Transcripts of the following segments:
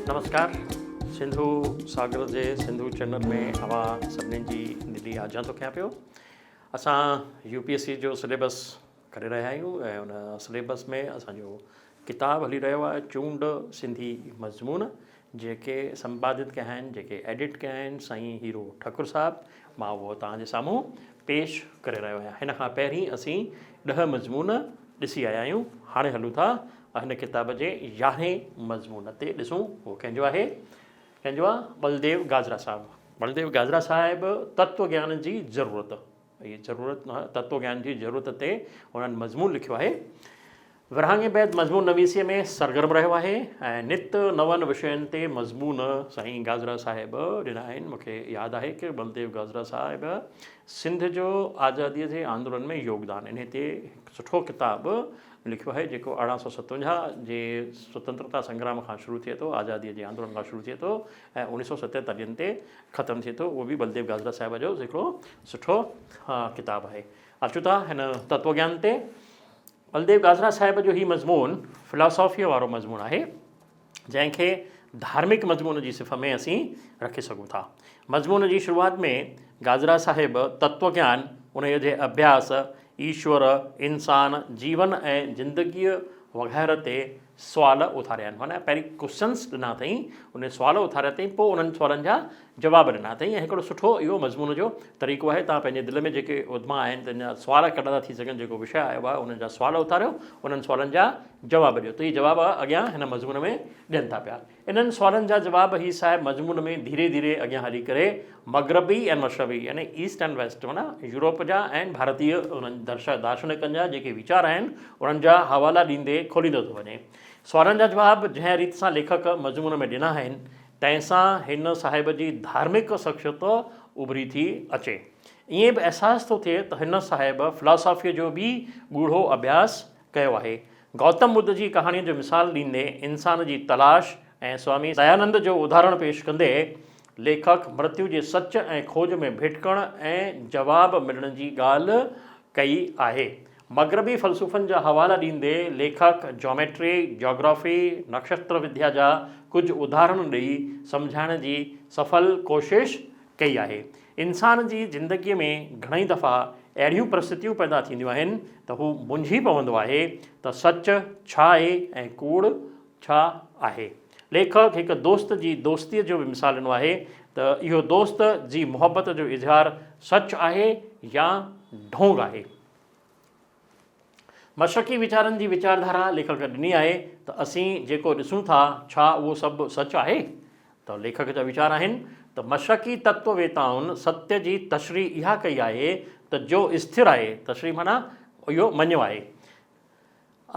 نمسڪار سنڌو ساگر جي سنڌو چينل ۾ اوهان سڀني جي دلي آجيان ٿو ڪيان پيو. اسان يو پي ايس سي جو سليبس ڪري رهيا آهيون ۽ ان سليبس ۾ اسان جو ڪتاب هلي رهيو آهي چونڊ سنڌي مضمون جيڪي سمپادت ڪيا آهن جيڪي ايڊٽ ڪيا آهن سائين هيرو ٺڪر صاحب مان اهو توهان جي سامهون پيش ڪري رهيو آهيان هن کان پهرين اسين ڏهه مضمون ڏسي آيا آهيون هاڻي هلون ٿا هن ڪتاب جي يارهين مضمون تي ڏسون اهو ڪنهن جو آهي ڪنهن جو آهي بلديو گاجرا صاحب بلديو گاجرا صاحب تتو گيان جي ضرورت هي ضرورت تتو گيان جي ضرورت تي هنن مضمون لکيو آهي. ورهاڱي بعد مضمون نويسيء ۾ سرگرم رهيو آهي ۽ نت نون وشين تي مضمون سائين گاجرا صاحب ڏنا آهن. مون کي ياد آهي ڪه بلديو گاجرا صاحب سنڌ جو آزاديء جي آندولن ۾ يوگدان انهي تي هڪ سٺو ڪتاب لکيو آهي جيڪو 1857 جي سوتنترتا سنگرام کان شروع ٿئي ٿو، آزاديء جي آندولن کان شروع ٿئي ٿو ۽ 1947 تي ختم ٿئي ٿو اهو به بلديو گاجرا صاحب جو هڪڙو سٺو ڪتاب آهي. اچون ٿا هن تتو گيان تي. بلديو گاجرا صاحب جو هي مضمون فلاسافيء وارو مضمون آهي جنهن کي ڌارمڪ مضمون جي صف ۾ اسين رکي سگهون ٿا. مضمون جي شروعات ۾ گاجرا صاحب تتو گيان، انهيء جي اڀياس، ايشور، انسان، جيون ۽ زندگيء وغيره تي سوال اٿاريا آهن. معنيٰ پهرين ڪوسچنس ڏنا اٿئين، انهي سوال اٿاريا اٿئين، پوء انهن سوالن جا جواب ڏنا اٿئين ۽ هڪڙو سٺو اهو مضمون جو طريقو آهي. توهان پنهنجي دل ۾ جيڪي اڌما آهن تن جا سوال ڪڍندا ٿا ٿي سگهن، جيڪو وشيه آيو آهي انهن جا سوال اٿاريو، انهن سوالن جا جواب ڏيو ته هي جواب اڳيان هن مضمون ۾ ڏين ٿا پيا. انهن سوالن جا جواب هي صاحب مضمون ۾ ڌيري ڌيري اڳيان هلي ڪري مغربي ۽ مشربي يعني ايسٽ اينڊ ويسٽ معنيٰ يورپ جا ۽ ڀارتي انهن دارشنڪن جا جيڪي ويچار آهن انهن جا حوالا ڏيندي کوليندو ٿو وڃي. سوالن جا جواب جنهن ريت سان ليکڪ مضمون ۾ ڏنا آهن تنهن سان هن صاحب جي ڌارمڪ شخصيت اڀري ٿي اچي. ائين به احساس ٿو ٿئي ته هن صاحب فلاسافيء جو به ڳوڙهو اڀياس ڪيو آهي. گوتم ٻڌ جي ڪهاڻيء جو مثال ڏيندي انسان جي تلاش ۽ سوامي ديانند جو اداهرڻ پيش ڪندي ليکڪ مرتيو جي سچ ۽ کوج ۾ ڀٽڪڻ ۽ جواب ملڻ جي ڳالهه ڪئي آهي. مغربي فلسفن جا حوالا ڏيندي ليکڪ جاميٽري، جاگرافي، نڪشتر وديا جا ڪجهه اداهرڻ ڏئي سمجهائڻ جي سڦل ڪوشش ڪئي آهي. انسان جي زندگيء ۾ گهڻئي دفعا اهڙيون پرستتيون پيدا ٿينديون آهن ته هو منجهي پوندو آهي ته سچ ڇا آهي ۽ ڪوڙ ڇا آهي. ليکڪ هڪ دوست جي دوستيء جو به مثال ڏنو آهي ته اهو دوست جي محبت جو اظهار سچ آهي يا ڍونگ آهي. مشرقي ويچارن جي ويچارڌارا ليکڪ ڏني آهي ته اسين جيڪو ڏسون ٿا ڇا اهو سڀ سچ آهي؟ ته ليکڪ جا ويچار آهن ته مشرقي تتو ويتائن ستيه جي تشريح اها ڪئي آهي ته جو اسٿر آهي، تشريح معنيٰ اهو مڃيو آهي،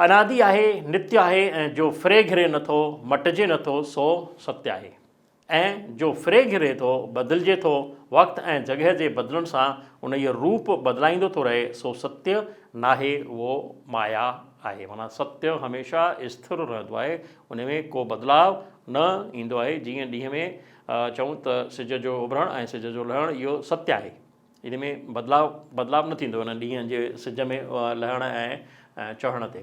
انادي آهي، نتيه آهي ۽ جو ڦري گهري نٿو، مٽجي نٿو، سو ستيه آهي. ۽ جو ڦري گهري ٿو، بدلجي ٿو، وقت ۽ جڳهه جي بدلڻ سان انهيء روپ بدلائيندو ٿو رهي، سو ستيه ناهي، اهو مايا آهي. معنيٰ ستيه هميشه اسٿر رهندو آهي، ان ۾ ڪو بدلاء نه ايندو آهي، جيئن ڏينهن ۾ چئون ته سج جو اڀرڻ ۽ سج جو لهڻ اهو ستيه آهي. ان ۾ بدلاء بدلاء نه ٿيندو ان ڏينهن جي سج ۾ لهڻ ۽ چڙهڻ تي.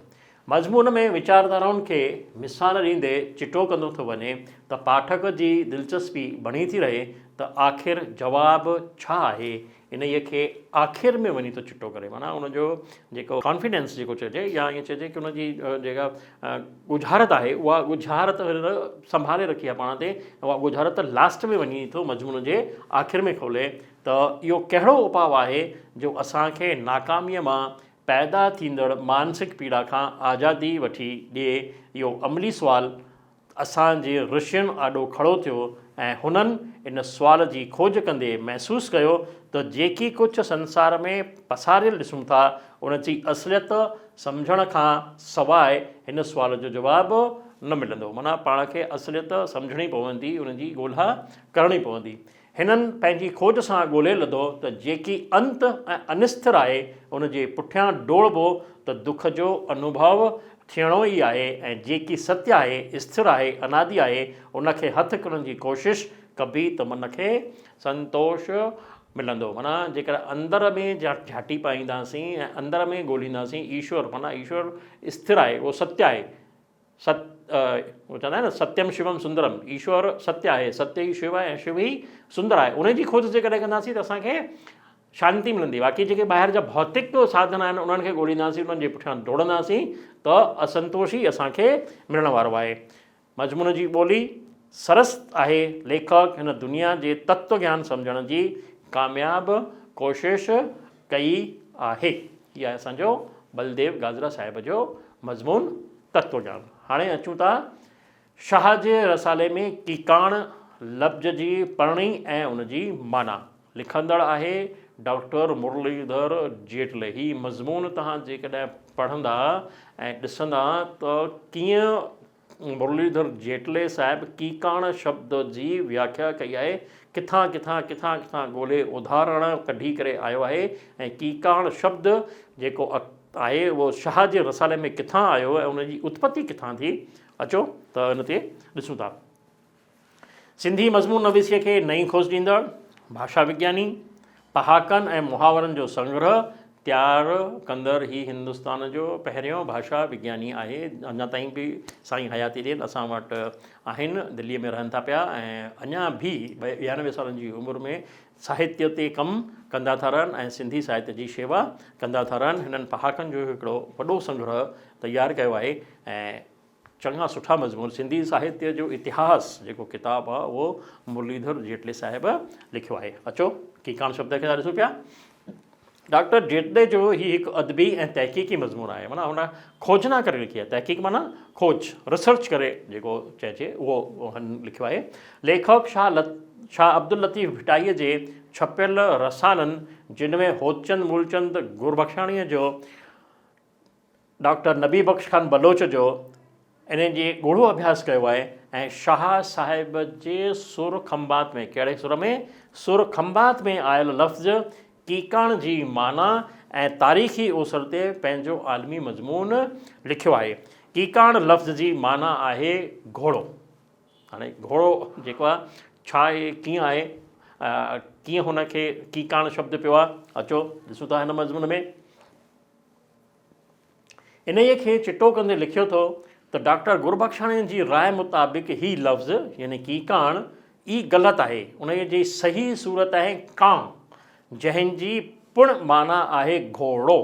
مضمون ۾ ويچارڌارائن کي مثال ڏيندي چٽو ڪندو ٿو وڃي ته پاٺڪ جي دلچسپي بڻي ٿي رهي ته آخر جواب ڇا آهي انهيء کي آخر ۾ وڃي ٿو چٽو ڪري معنيٰ ان جو جيڪو ڪانفيڊنس جيڪو چئجي يا ائين چئجي ڪي ان جي جيڪا ڳجهارت آهي اها ڳجهارت هن سنڀالي رکي آهي پاڻ تي اها ڳجهارت لاسٽ ۾ وڃي ٿو مضمون جي آخر ۾ کولي ته اهو ڪهڙو اپاء آهي جو اسان کي ناڪاميء مان پيدا ٿيندڙ مانسڪ پيڙا کان آزادي وٺي ڏئي؟ اهو عملي سوال اسان جي رشين آڏو کڙو ٿيو ۽ هنن ان سوال جي کوج ڪندي محسوس ڪيو ته جيڪي ڪجهه سنسار ۾ پساريل ڏسون ٿا ان جي اصليت سمجهڻ کان سواء هن سوال جو جواب نه ملندو. معنيٰ پاڻ کي اصليت سمجهڻي پوندي، ان جي ڳولها ڪرڻي پوندي. هنن پنهنجي کوج سان ڳولي لڌو ته جيڪي انت ۽ انسٿر آهي، ان جي پٺيان ڊوڙبو ته دک جو انوڀو ٿيڻو ئي آهي ۽ جيڪي ستيه آهي، اسٿر آهي، انادي آهي، ان کي هٿ ڪرڻ جي ڪوشش ڪبي ته من کي سنتوش ملندو. معنيٰ جيڪڏهن اندر ۾ جهاٽي پائينداسين ۽ اندر ۾ ڳولينداسين ايشور معنيٰ ايشور اسٿر آهي، اهو ستيه آهي. ست چوندا آهن نه ستيم شوم سندرم، ايشور ستيه آهي، ستيه ئي شو آهي ۽ شو ئي سندر آهي. ان جي کوج جيڪڏهن ڪنداسين ته اسان کي شانتي ملندي. باقي جيڪي ٻاهر جا ڀوتڪ ساڌن آهن انهن کي ڳولينداسين، انهن جي پٺيان ڊوڙنداسين ته اسنتوش ئي اسان کي ملڻ وارو آهي. مضمون جي ٻولي سرس آهي. ليکڪ هن دنيا جي تتو گيان سمجهڻ جي ڪامياب ڪوشش ڪئي آهي. هي آهي اسان جو بلديو گاجرا صاحب جو مضمون تتو گيان. هاڻي اچون ٿا شاهه جي رسالي ۾ ڪيڪاڻ لفظ جي پڙهڻي ۽ ان جي معنيٰ. لکندڙ آهي ڊاڪٽر مرليڌر جيٽلي. هي مضمون توهان جيڪڏهن پڙهندا ۽ ڏسندا ته ڪيئن مرليڌر جيٽلي صاحب ڪيڪاڻ شبد جي وياکيا ڪئي آهي، ڪٿان ڪٿان ڪٿان ڪٿان ڳولي اداهرڻ ڪڍي ڪري آيو آهي ۽ ڪيڪاڻ شبد جيڪو آهي اهو شاهه جي رسالي ۾ ڪٿان آيو ۽ ان جي اتپتي ڪٿان ٿي، اچو ته ان تي ڏسون ٿا. سنڌي مضمون نويسيء کي نئين کوج ڏيندڙ، ڀاشا وگياني، پهاڪن ۽ محاورن جو سنگرهه تيار ڪندڙ هي هندستان جو پهريون ڀاشا وگياني آهي. اڃا تائين به سائين حياتي ڏين اسان وٽ آهن، دليء ۾ رهن ٿا پيا ۽ اڃا به 92 سالن جي عمر ۾ ساهتيه تي ڪم ڪندا ٿا رهن ۽ سنڌي ساهتيه جي شيوا ڪندا ٿا رهن. هنن پهاڪن جو هڪڙو وڏو سنگرهه تيار ڪيو آهي ۽ چڱا سٺا مضمون سنڌي ساهتيه جو اتهاس جيڪو ڪتاب آهي اهو مرليڌر جيٽلي صاحب لکيو آهي. اچو ڪيڪاڻ شبد کي ٿا ڏسون پيا. ڊاڪٽر جيٽلي جو هي هڪ ادبي ۽ تحقيقي مضمون آهي معنيٰ هن کوجنا ڪري لکي آهي. تحقيق معنيٰ کوج، ريسرچ ڪري جيڪو چئجي اهو هن لکيو آهي. ليکڪ شاهه شاهه عبداللطيف ڀٽائيء جي ڇپيل رسالن جن ۾ هوتچند مولچند گربخشاڻيء جو، ڊاڪٽر نبي بخش خان بلوچ جو انهن جي ڳوڙهو اڀياس ڪيو آهي ۽ شاهه صاحب جي سر کنڀات ۾ ڪهڙي سر ۾ سر کنڀات ۾ آيل لفظ ڪيڪاڻ جي معنيٰ ۽ تاريخي اوسر تي پنهنجو عالمي مضمون لکيو آهي. ڪيڪاڻ لفظ جي معنيٰ آهي گهوڙو. هاڻي گهوڙو جيڪو آهي ڇا آهي ڪيئن آهي ڪيئن هن کي ڪيڪاڻ شبد پيو آهي اچو ڏسون ٿا هن مضمون ۾. انهيء کي چٽو ڪندي لکيو ٿو ته ڊاڪٽر گربخشاڻيء جي راء مطابق هي لفظ يعني ڪيڪاڻ ئي غلط آهي. انهيء جي صحيح صورت آهي ڪان، جنهن جي پڻ معنيٰ آهي گهوڙو.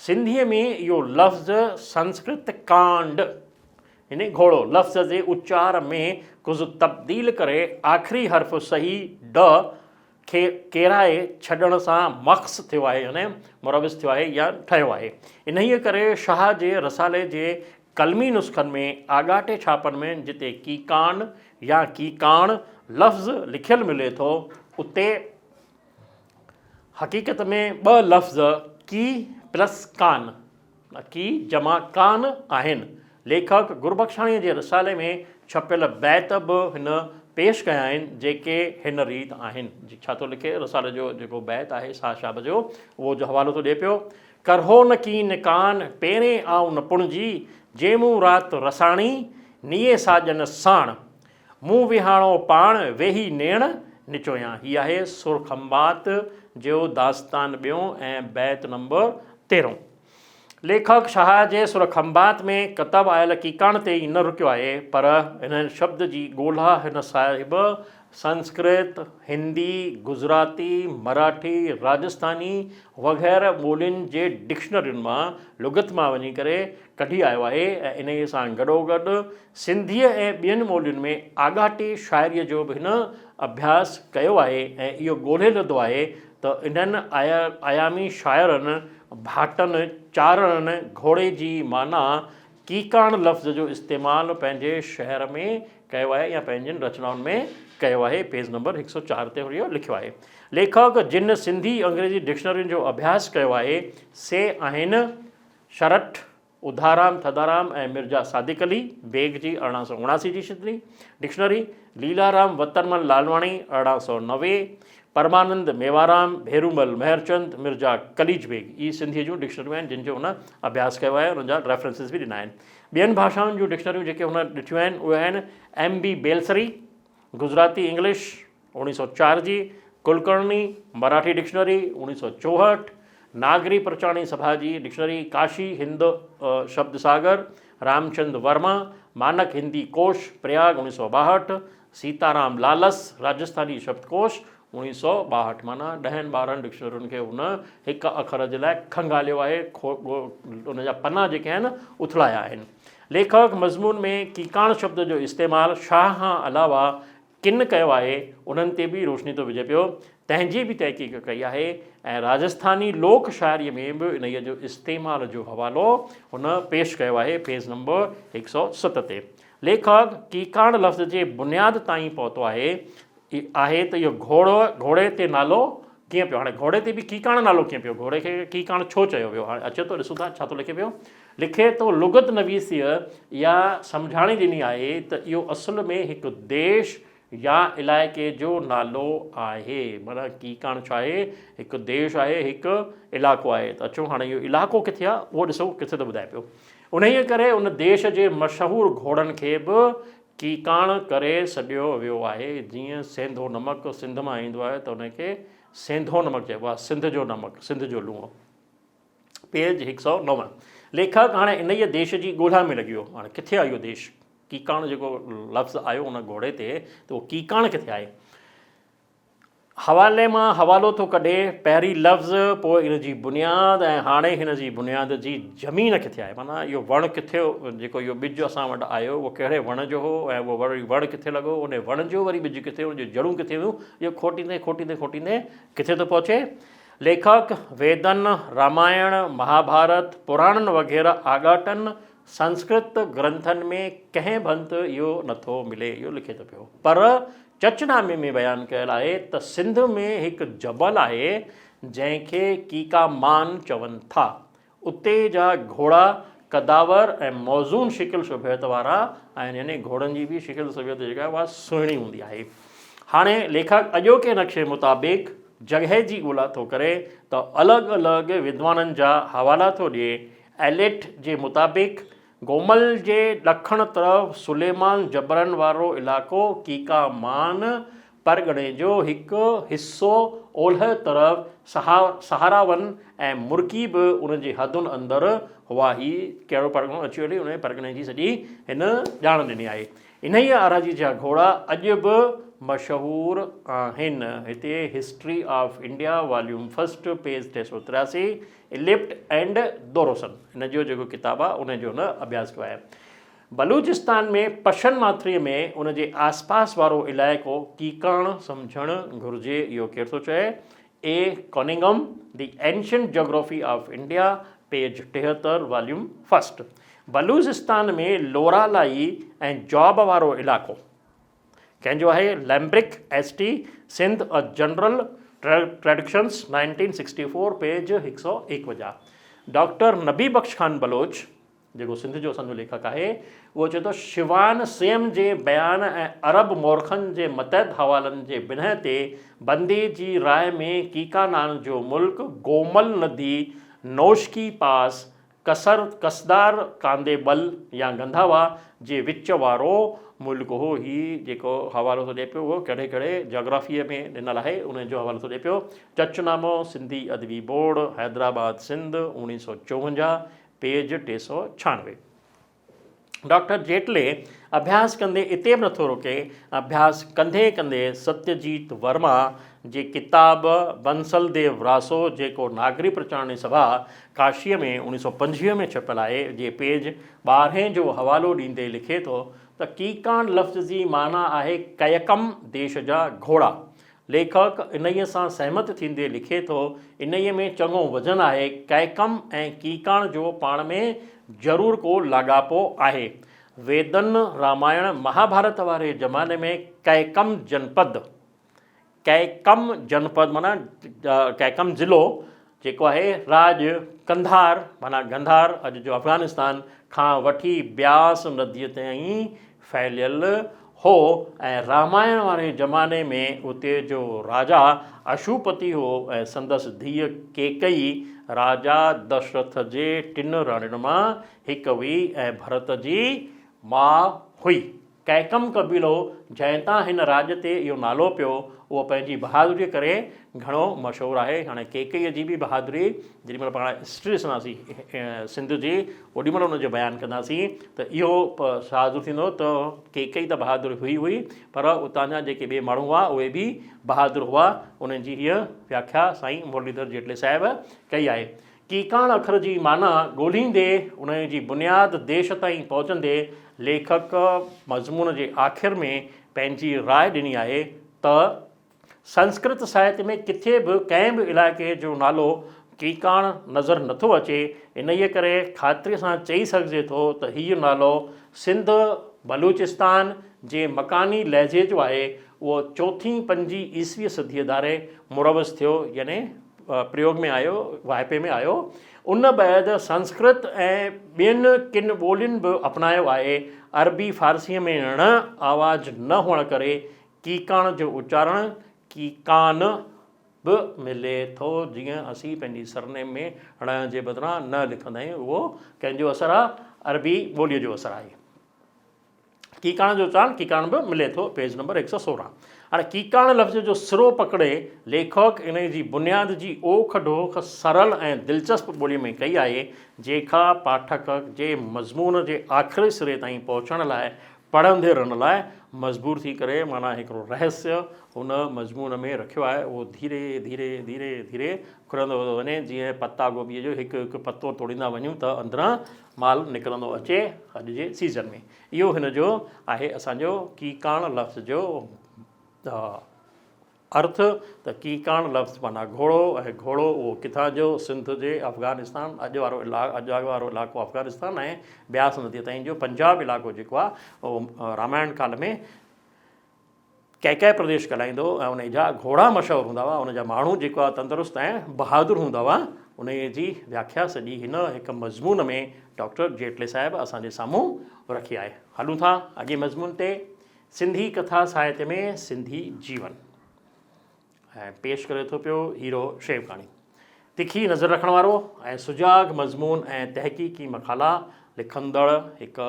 سنڌيء ۾ اهو لفظ سنسڪرت ڪانڊ يعني گهوڙو لفظ جي اچار ۾ ڪجهه تبديل ڪري آخري حرف صحيح ڊ کي ڪيرائي ڇڏڻ سان مخص ٿيو آهي يعني مروج ٿيو آهي يا ٺهيو آهي. انهيء ڪري شاهه جي رسالي جي قلمي نسخن ۾ آڳاٽي ڇاپن ۾ جتي ڪيڪان يا ڪيڪاڻ لفظ لکيل ملي ٿو، اتي حقيقت ۾ ٻه لفظ ڪي پلس ڪان، ڪي جمع ڪان آهن. ليکڪ گربخشاڻيء جي رسالي ۾ ڇپيل بيت به هن پيش ڪيا آهن، جيڪي هن ريت آهن. ڇا ٿو لکي، رسالي جو جيڪو بيت آهي شاهه صاحب جو، اهو جو حوالو ٿو ڏئي پيو. ڪرهو نه ڪين ڪان، پيرين آئون نه پڻجي، جي مون رات رساڻي، نيئي ساڄن ساڻ. مون ويهاڻو پاڻ، ويهي نيڻ نچويان. هي آهي سر کنڀات جو داستان ٻيون ۽ بيت نمبر تيرهون. ليکڪ شاهه جي سر کنڀات ۾ ڪتب آيل ڪيڪاڻ تي ئي نه رڪيو آهي، پر هن شبد جي ڳولها هن صاحب سنسڪرت، هندي، گجراتي، مراٺي، راجسٿاني وغيره ٻولين جي ڊڪشنرين مان، لغت مان وڃي ڪري ڪڍي آيو آهي ۽ انهيء سان گڏوگڏ سنڌيء ۽ ٻين ٻولين ۾ آڳاٽي شاعريء جو به هن اڀياس ڪيو آهي ۽ اهو ڳولهي لڌو آهي ته انهن ايامي شاعرن ڀاٽن، چارڻن، گهوڙي جي معنيٰ ڪيڪاڻ لفظ جو استعمال پنهنجي شعر ۾ ڪيو آهي يا پنهنجين رچنائن ۾ ڪيو آهي، پيج نمبر 104 تي اهو لکيو آهي. ليکڪ جن سنڌي انگريزي ڊڪشنرين جو اڀياس ڪيو آهي، سي آهن، شرٽ، اڌارام ٿڌارام ۽ مرزا صادق علي بيگ جي 1879 جي شدري، ڊڪشنري، ليلارام وترمل لالواڻي 1890، پرمانند ميوارام، ڀيرومل مهرچند، مرزا قليچ بيگ اهي سنڌيء جون ڊڪشنريون آهن جن جو هن اڀياس ڪيو آهي انهن جا ريفرنسز به ڏنا آهن. ٻين ڀاشائن جون ڊڪشنريون جيڪي هن ڏٺيون آهن اهي آهن M B Belsare, Gujarati English, 1904 جي، ڪلڪرڻي، مراٺي ڊڪشنري، 1964، ناگري پرچاڻي سڀا جي ڊڪشنري، ڪاشي هند شبد ساگر، رامچند ورما، مانڪ هندي ڪوش، پرياگ، 1962، سيتارام لالس، راجسٿاني شبد ڪوش، 1962. معنيٰ ڏهن ٻارهن ڊڪشنرين کي هن هڪ اکر جي لاء کنگاليو آهي، ان جا پنا جيڪي آهن اٿلايا آهن. ليکڪ مضمون ۾ ڪيڪاڻ شبد جو استعمال شاهه کان علاوه ڪن ڪيو آهي، انهن تي به روشني ٿو وجهي پيو، تنهن جي به تحقيق ڪئي آهي ۽ راجسٿاني لوڪ شاعريء ۾ به انهيء جو استعمال جو حوالو هن پيش ڪيو آهي، پيج نمبر 107 تي. ليکڪ ڪيڪاڻ لفظ جي بنياد تائين پهتو آهي آهي ته اهو گهوڙو گهوڙي تي نالو ڪيئن پيو؟ هاڻي گهوڙي تي به ڪيڪاڻ نالو ڪيئن پيو؟ گهوڙي کي ڪيڪاڻ ڇو چيو ويو؟ هاڻي اچي ٿو ڏسون ٿا ڇا ٿو لکي پيو. لکي ٿو لغت نويسيء اها سمجهاڻي ڏني آهي ته اهو اصل ۾ هڪ ديش يا علائقي جو نالو آهي. معنيٰ ڪيڪاڻ ڇا آهي؟ هڪ ديش آهي، هڪ علائقو آهي. ته اچو هاڻي اهو علائقو ڪٿي آهي اهو ڏسو ڪٿي ٿو ٻڌائي پيو. انهيء ڪري ان ديش جي مشهور گهوڙن کي به ڪيڪاڻ ڪري سڏيو ويو آهي. جيئن سينڌو نمڪ سنڌ مان ايندو آهي ته ان کي سينڌو نمڪ چئبو آهي، سنڌ جو نمڪ، سنڌ جو لوڻ. پيج 109. ليکڪ هاڻي انهيء ديش جي ڳولها ۾ لڳي ويو. هاڻي ڪٿي آهي اهو ديش؟ ڪيڪاڻ جيڪو لفظ آيو ان گهوڙي تي ته اهو ڪيڪاڻ ڪٿي آهي؟ حوالي مان حوالو ٿو ڪڍي، پهرين لفظ، پوء ان جي بنياد ۽ هاڻي هن جي بنياد جي زمين ڪٿي آهي؟ معنيٰ اهو وڻ ڪٿي جيڪو اهو ٻج اسان وٽ آيو اهو ڪهڙي وڻ جو هو ۽ اهو وري وڻ ڪٿي لڳو، ان وڻ جو وري ٻج ڪٿي، ان جون جڙون ڪٿي هيون، اهو کوٽيندي کوٽيندي کوٽيندي ڪٿي ٿو پهچي؟ ليکڪ ويدن، رامائڻ، مهاڀارت، پراڻن وغيره آڳاٽن سنسڪرت گرنٿن ۾ ڪنهن به هنڌ اهو نٿو ملي، اهو لکي ٿو پيو. پر چچ نامي ۾ بيان ڪيل آهي ته سنڌ ۾ هڪ جبل آهي جنهن کي ڪيڪامان چون ٿا. اتي جا گهوڙا قداور ۽ موزون شڪل شبيهت وارا آهن يعني گهوڙن جي به شڪل شبيهت جيڪا آهي اها سهڻي هوندي آهي. هاڻي ليکڪ اڄوڪي نقشي مطابق جڳهه جي ڳولا ٿو ڪري ته الڳ الڳ ودوانن جا حوالا ٿو ڏئي. ايليٽ جي مطابق گومل جي ڏکڻ طرف سليمان جبرن وارو علائقو ڪيڪا مان پرڳڻي جو هڪ حصو اولهه طرف سهاراون ۽ مرڪي به ان جي حدن اندر هئا. هي ڪهڙو پرڳڻو اچيو هلي ان پرڳڻي جي سڄي هن ڄاڻ ڏني آهي. انهيء آراضي جا گهوڙا اڄ به مشهور آهن. هتي history of India volume first page 383 Illipt and دوروسن ان جو جيڪو ڪتاب آهي ان جو هن اڀياس ڪيو آهي. بلوچستان ۾ پشن ماٿريء ۾ ان جي آسپاس وارو علائقو ڪيڪاڻ سمجهڻ گهرجي اهو ڪير ٿو چئي؟ A Cunningham, the ancient geography of India, page 73، volume first. Balochistan ۾ Loralai ۽ Zhob وارو علائقو ڪنهن جو آهي؟ Lambrick, S T, Sindh a general traditions, 1964، page 151. Doctor Nabi Bakhsh Khan Baloch, جيڪو سنڌ جو اسان جو ليکڪ آهي، اهو چئي ٿو، شوان سيم جي بيان ۽ عرب مورخن جي متعد حوالن جي بنهه تي بندي جي راء ۾ ڪيڪانان جو ملڪ گومل ندي نوشڪي پاس قصر قصدار ڪانديبل يا گنڌاوا جي وچ وارو ملڪ هو. هي جيڪو حوالو ٿو ڏئي پيو اهو ڪهڙي ڪهڙي جاگرافيء ۾ ڏنل آهي ان جو حوالو ٿو ڏئي پيو. Chach Nama, Sindhi Adabi board, Hyderabad Sindh, 1954، page 396. Doctor Jaitley اڀياس ڪندي اتي به نٿو روڪي، اڀياس ڪندي ڪندي ستيه جيت ورما جي ڪتاب بنسل ديو راسو جيڪو ناگري پرچارڻي سڀا ڪاشيء ۾ 1925 ۾ ڇپيل آهي جي پيج ٻارهين جو حوالو ڏيندي لکي ٿو ته ڪيڪاڻ لفظ جي معنيٰ آهي ڪيڪم ديش جا گهوڙا ليکڪ انهيء سان سهمت ٿيندي لکي ٿو، انهيء ۾ چڱو وزن آهي، ڪئڪم ۽ ڪيڪاڻ جو پاڻ ۾ ضرور ڪو لاڳاپو آهي. ويدن، رامائڻ، مهاڀارت واري زماني ۾ ڪئڪم جنپد، ڪئڪم جنپد معنيٰ ڪئڪم ضلعو، جيڪو آهي راڄ قنڌار معنيٰ گنڌار اڄ جو افغانستان کان وٺي بياس نديء تائين ڦهليل هو ۽ رامائڻ واري زماني ۾ اتي جو راجا اشوپتي هو ۽ سندس ڌيء ڪيڪئي راجا دشرٿ جي ٽن راڻين مان هڪ هئي ۽ ڀرت جي ماء هئي. ڪيڪم قبيلو جنهن تان هن راڄ تي اهو نالو پيو، اهو پنهنجي بهادريء ڪري گهڻو مشهور آهي. هاڻي ڪيڪئيء جي به بهادري جيڏي مهل پاڻ هسٽري ڏسنداسين سنڌ جي، اوڏي مهل ان جو بيان ڪنداسين ته اهو شاهدور ٿيندو ته ڪيڪئي ته بهادر هئي هئي، پر اتان جا جيڪي ٻئي ماڻهو هئا، اهي به بهادر هئا. انهن جي هيء وياکيا سائين مرليڌر جيٽلي صاحب ڪئي آهي. ڪيڪاڻ اکر جي معنيٰ ڳولهيندي، انهيء جي بنياد ديش تائين پهچندي، ليکڪ مضمون جي آخر ۾ پنهنجي راء ڏني آهي ته، سنسڪرت ساهتيه ۾ ڪٿي به ڪنهن به علائقي جو نالو ڪيڪاڻ نظر نٿو اچي، انهيء ڪري خاطريء سان چئي سگهجي ٿو ته هيء نالو سنڌ، بلوچستان، جي مڪاني لهجي جو آهي، اهو چوٿين پنجين عيسوي صديء ڌاري مروج ٿيو، يعني پريوگ ۾ آيو، واهپي ۾ آيو. ان بعد سنسڪرت ۽ ٻين ڪن ٻولين به اپنايو آهي. عربي فارسيء ۾ ڻ آواز نه هئڻ ڪري ڪيڪاڻ جو اچارڻ ڪيڪان به ملي ٿو. جيئن اسين پنهنجي سرنيم ۾ ڻ جي بدران ن لکندا آهيون، اهو ڪنهن جو اثر آهي؟ عربي ٻوليء جو اثر آهي. ڪيڪاڻ جو اچارڻ ڪيڪاڻ به ملي ٿو، پيج نمبر 116. هاڻي ڪيڪاڻ لفظ جو سرو پڪڙي ليکڪ انهي جي بنياد جي اوک ڊوک سرل ۽ دلچسپ ٻوليء ۾ ڪئي آهي، جيڪا پاٺڪ جي مضمون جي آخري سري تائين پهچڻ لاء پڙهندي رهڻ لاء مجبور ٿي ڪري معنيٰ هڪڙو رهسيه هن مضمون ۾ رکيو آهي، اهو ڌيري ڌيري ڌيري ڌيري کلندو ٿو وڃي، جيئن پتا گوبيء جو هڪ هڪ پتو توڙيندا وڃون ته اندران مال نڪرندو اچي اڄ جي سيزن ۾ اهو هن جو آهي اسان جو ڪيڪاڻ لفظ جو ارٿ ته ڪيڪاڻ لفظ معنيٰ گهوڙو ۽ گهوڙو اهو ڪٿان جو سنڌ جي افغانستان اڄ وارو اڄ وارو علائقو افغانستان ۽ بياس ندي تائين جو پنجاب علائقو جيڪو آهي اهو رامائڻ ڪال ۾ ڪيڪئه پرديش ڳالهائيندو هو ۽ انهيء جا گهوڙا مشهور هوندا هئا، ان جا ماڻهو جيڪو آهي تندرست ۽ بهادر هوندا هئا، انهيء جي وياکيا سڄي هن هڪ مضمون ۾ ڊاڪٽر جيٽلي صاحب اسان جي سامهون رکي آهي. هلون ٿا اڳئين مضمون تي، سنڌي ڪٿا ساهتيه ۾ سنڌي جيون. ۽ پيش ڪري ٿو پيو هيرو شيوڪاڻي. تکي نظر رکڻ وارو ۽ سجاڳ مضمون ۽ تحقيقي مقالا لکندڙ هڪ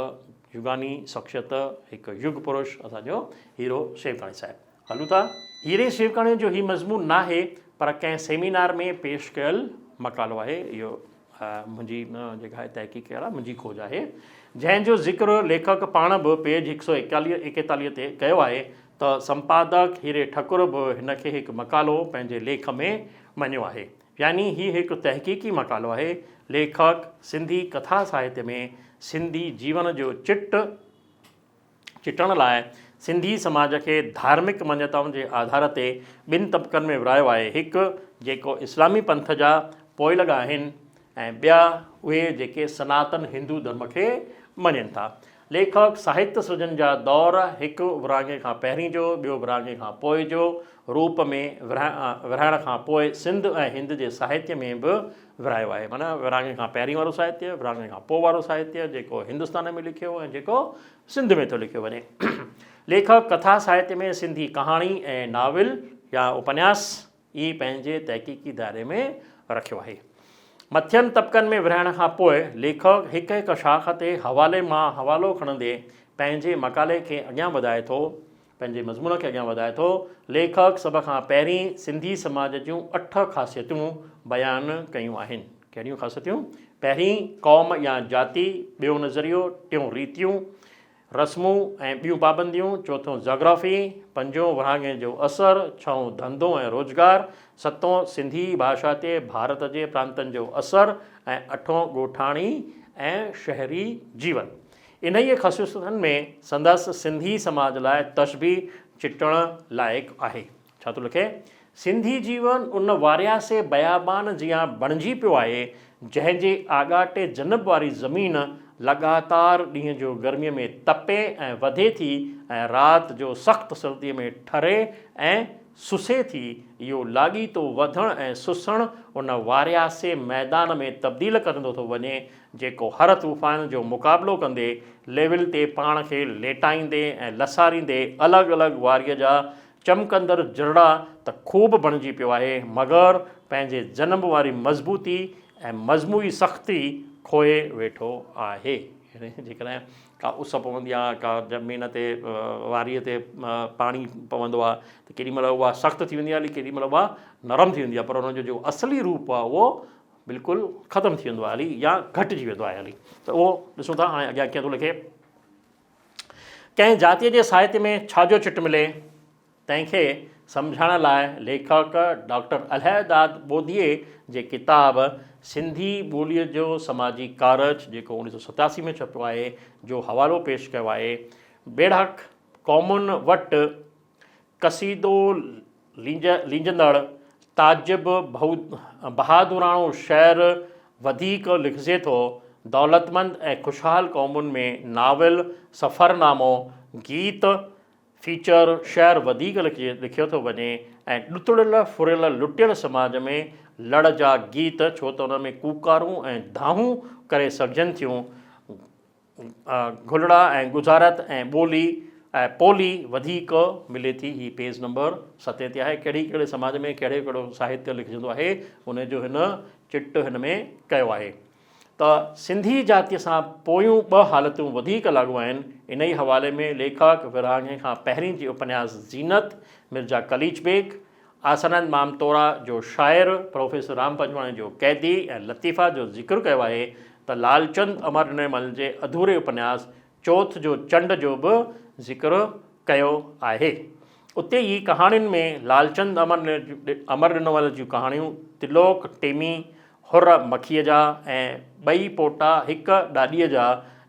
يگاني شخصيت، هڪ يگ پرش اسان جو هيرو شيوڪاڻي صاحب. هلون ٿا. هيري شيوڪاڻي جو هي مضمون ناهي پر ڪنهن سيمينار ۾ پيش ڪيل مقالو آهي. اهو منهنجي جيڪا آهي تحقيق ڪيل آهي، منهنجي کوج آهي، جنهن جو ذڪر ليکڪ پاڻ به پيج هڪ سؤ ايڪيتاليهه تي ڪيو آهي ته سمپادڪ هيري ٺڪر به هن کي هڪ مقالو پنهنجي ليک ۾ مڃيو آهي. يعني هي هڪ تحقيقي مقالو آهي. ليکڪ سنڌي ڪٿا ساهتيه ۾ سنڌي جيون جو چٽ چٽڻ لاء سنڌي سماج کي ڌارمڪ مڃتائن جي آڌار تي ٻن طبقن ۾ ورهايو آهي، هڪ جيڪو اسلامي پنٿ جا پوئلڳ آهن ۽ ٻيا اهي جيڪي سناتن هندو ڌرم کي مڃين ٿا. ليکڪ ساهت سرجن جا دور هڪ ورهاڱي کان پهرين جو، ٻيو ورهاڱي کان پوء جو روپ ۾ ورهائڻ کان پوء سنڌ ۽ هند جي ساهتيه ۾ به ورهايو آهي. معنيٰ ورهاڱي کان پهرين وارو ساهتيه، ورهاڱي کان پوء وارو ساهتيه جيڪو هندستان ۾ لکيو ۽ جيڪو سنڌ ۾ ٿو لکيو وڃي. ليکڪ ڪٿا ساهتيه ۾ سنڌي ڪهاڻي ۽ ناول يا اپنياس ئي پنهنجي تحقيقي دائري ۾ رکيو آهي. مٿين طبقن ۾ ورهائڻ کان پوء ليکڪ هڪ هڪ شاخ تي حوالي مان حوالو کڻندي پنهنجي مقالي کي اڳيان وڌائي ٿو، پنهنجي مضمون کي اڳيان وڌائي ٿو. ليکڪ سڀ کان پهرين سنڌي سماج جون اٺ خاصيتون بيان ڪيون آهن. ڪهڙيون خاصيتون؟ پهرين قوم يا جاتي، ٻيو نظريو، ٽيون ريتيون، رسمون ۽ ٻيون پابنديون، چوٿون جاگرافي، پنجون ورهاڱي جو اثر، ڇهون ڌنڌو ۽ روزگار، ستون سنڌي ڀاشا تي ڀارت جي پرانتن جو اثر ۽ اٺون ڳوٺاڻي ۽ شهري جيون. انهيء خصوصيتن ۾ سندس سنڌي سماج لاء تشبيهه چٽڻ لائق آهي. ڇا ٿو لکي؟ سنڌي جيون ان وارياسي بيابان جيان بڻجي پيو آهي، جنهن جي آڳاٽي جنب واري زمين لڳاتار ڏينهن جو گرميء ۾ تپي ۽ وڌي ٿي ۽ رات جو سخت سرديء ۾ ٺري ۽ سسي ٿي. اهو لاڳيتو وڌڻ ۽ سسڻ ان وارياسي ميدان ۾ تبديل ڪندو ٿو وڃي، جيڪو هر طوفان جو مقابلو ڪندي ليول تي پاڻ کي ليٽائيندي ۽ لساريندي الڳ الڳ واريء جا چمڪندڙ جرڙا ته خوب بڻجي پيو آهي، مگر پنهنجي جنم واري مضبوطي ۽ مجموعي سختي کوئي ويٺو آهي. جيڪڏهن ڪا اس پوندي آهي، ڪا زمين تي واريء تي پاڻي پوندو آهي ته ڪيڏي مهل اها سخت ٿي ويندي آهي ڪيڏي مهل اها نرم ٿي ويندي آهي پر ان جو جيڪو اصلي روپ آهي اهو بلڪل ختم ٿي ويندو آهي هلي يا گهٽجي ويندو آهي هلي ته اهو ڏسون ٿا هاڻي اڳيان ڪيئن ٿو لکي. ڪنهن جاتيء جي ساهتيه ۾ ڇا جو چٽ ملي؟ تنهن کي سمجهائڻ لاء ليکڪ ڊاڪٽر الهداد ٻوڌيي جي ڪتاب سنڌي ٻوليء جو سماجي ڪارج جيڪو 1987 ۾ ڇپيو آهي، جو حوالو پيش ڪيو آهي. ويڙهاڪ قومن وٽ قصيدو لينجندڙ تعجب بهادراڻو شعر وڌيڪ لکجي ٿو. دولتمند ۽ خوشحال قومن ۾ ناول، سفرنامو، گيت، فيچر شعر وڌيڪ لکيو ٿو وڃي ۽ ڏتڙيل ڦريل لٽيل سماج ۾ لڙ جا گيت ڇو ته ان ۾ ڪوڪارون ۽ دانهون ڪري سگهجن ٿيون، گهلڙا ۽ ڳجهارت ۽ ٻولي ۽ پولي وڌيڪ ملي ٿي. هي پيج نمبر ستين تي آهي. ڪهڙي ڪهڙي سماج ۾ ڪهڙو ڪهڙو ساهتيه لکجندو آهي ان جو هن چٽ هن ۾ ڪيو آهي. ته سنڌي جاتيء سان پويون ٻه حالتون وڌيڪ لاڳو آهن. انهيء حوالي ۾ ليکڪ ورهاڱي کان پهرين جي اپنياس زينت، مرزا قليچ بيگ، آسانند مامتورا جو شاعر، پروفيسر رام پنجواڻي جو قيدي ۽ لطيفه جو ذڪر ڪيو آهي ته لالچند امرڏنيمل جي اڌوري اپنياس چوٿ جو چنڊ جو به ذڪر ڪيو آهي. اتي ئي ڪهاڻين ۾ لالچند امرڏنومل جون ڪهاڻيون تلوڪ ٽيمي، حر مکيء جا ۽ ٻئي پوٽا هڪ ڏاڏيء جا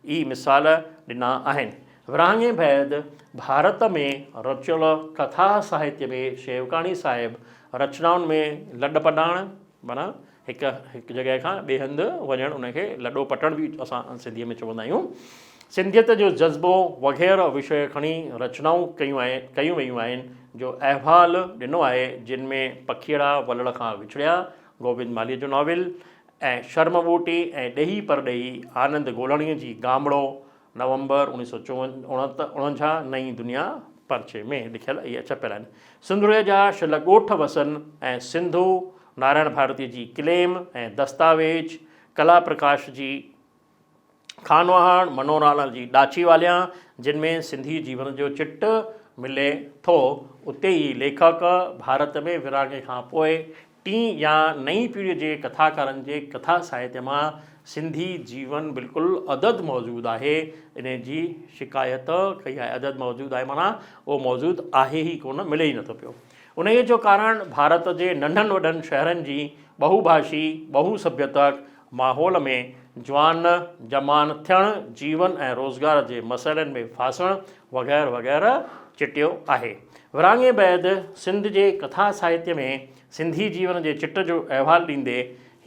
ئي مثال ڏنا آهن. ورهاڱي بعد ڀارت ۾ رچيل ڪٿا ساهتيه ۾ شيوڪاڻي صاحب رچنائن ۾ لڏ پڏاڻ معنيٰ هڪ هڪ جڳهه کان ٻئي هنڌ وڃڻ ان کي لڏو پٽڻ به اسان سنڌيء ۾ چوندا آهيون. سنڌيت جو جذبو وغيره وشيه کڻي رچنائون ڪيون آهن ڪيون ويون آهن جو احوال ڏنو آهي جن ۾ پکيئڙا ولڙ کان وڇڙيا گوبند مالهيء جو ناول ۽ شرم ٻوٽي ۽ ڏيهي پرڏيهي آنند گولڻيء جي گامڙو نومبر 1949 نئين دنيا پرچي ۾ لکيل اهي ڇپيل آهن. سنڌڙيء جا شل ڳوٺ وسن ۽ سنڌو نارائڻ ڀارتيء جي ڪليم ۽ دستاويز، ڪلا پرڪاش جي خانواهڻ، منورالل جي ڏاچي واليان، جن ۾ سنڌي جيون جو چٽ ملي ٿو. اتي ئي ليکڪ ڀارت ۾ ورهاڱي کان پوء ٽين يا نئين پيڙهيء جي ڪٿاڪارن جي ڪٿا ساهتيه مان سنڌي جيون بلڪل عدد موجود آهي، انهيء جي شڪايت ڪئي آهي. عدد موجود آهي معنيٰ اهو موجود آهي ئي ڪونه، ملي ئي نٿو پيو. انهيء جو ڪارڻ ڀارت جي ننڍن وڏن شهرن جي ٻهو ڀاشي، ٻهو سڀيتڪ ماحول ۾ جوان جمان ٿيڻ، جيون ۽ روزگار جي مسئلن ۾ ڦاسڻ وغيره وغيره چٽيو آهي. ورهاڱي بعد سنڌ جي ڪٿا ساهتيه ۾ سنڌي جيون جي چٽ جو احوال ڏيندي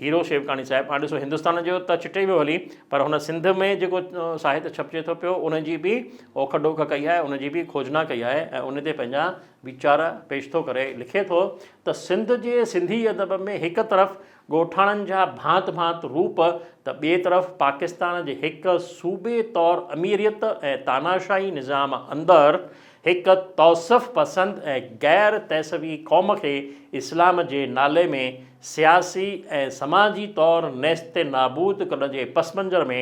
هيرو شيوڪاڻي صاحب، هاڻ ڏسو هندستان جو ته چٽي ويو هلي پر هن سنڌ ۾ جيڪو ساهت ڇپجي ٿو پيو ان جي به اوک ڊوک ڪئي آهي، ان جي به کوجنا ڪئي آهي ۽ ان تي پنهنجا ويچار پيش ٿو ڪري. لکي ٿو ته سنڌ جي سنڌي ادب ۾ هڪ طرف ڳوٺاڻن جا ڀانت ڀانت روپ ته ٻئي طرف پاڪستان جي هڪ صوبي طور اميريت ۽ تاناشاهي نظام اندر هڪ توصف پسند ۽ غير تهذبي قوم کي اسلام جي نالي ۾ سياسي ۽ سماجي طور نيست نابود ڪرڻ جي پس منظر ۾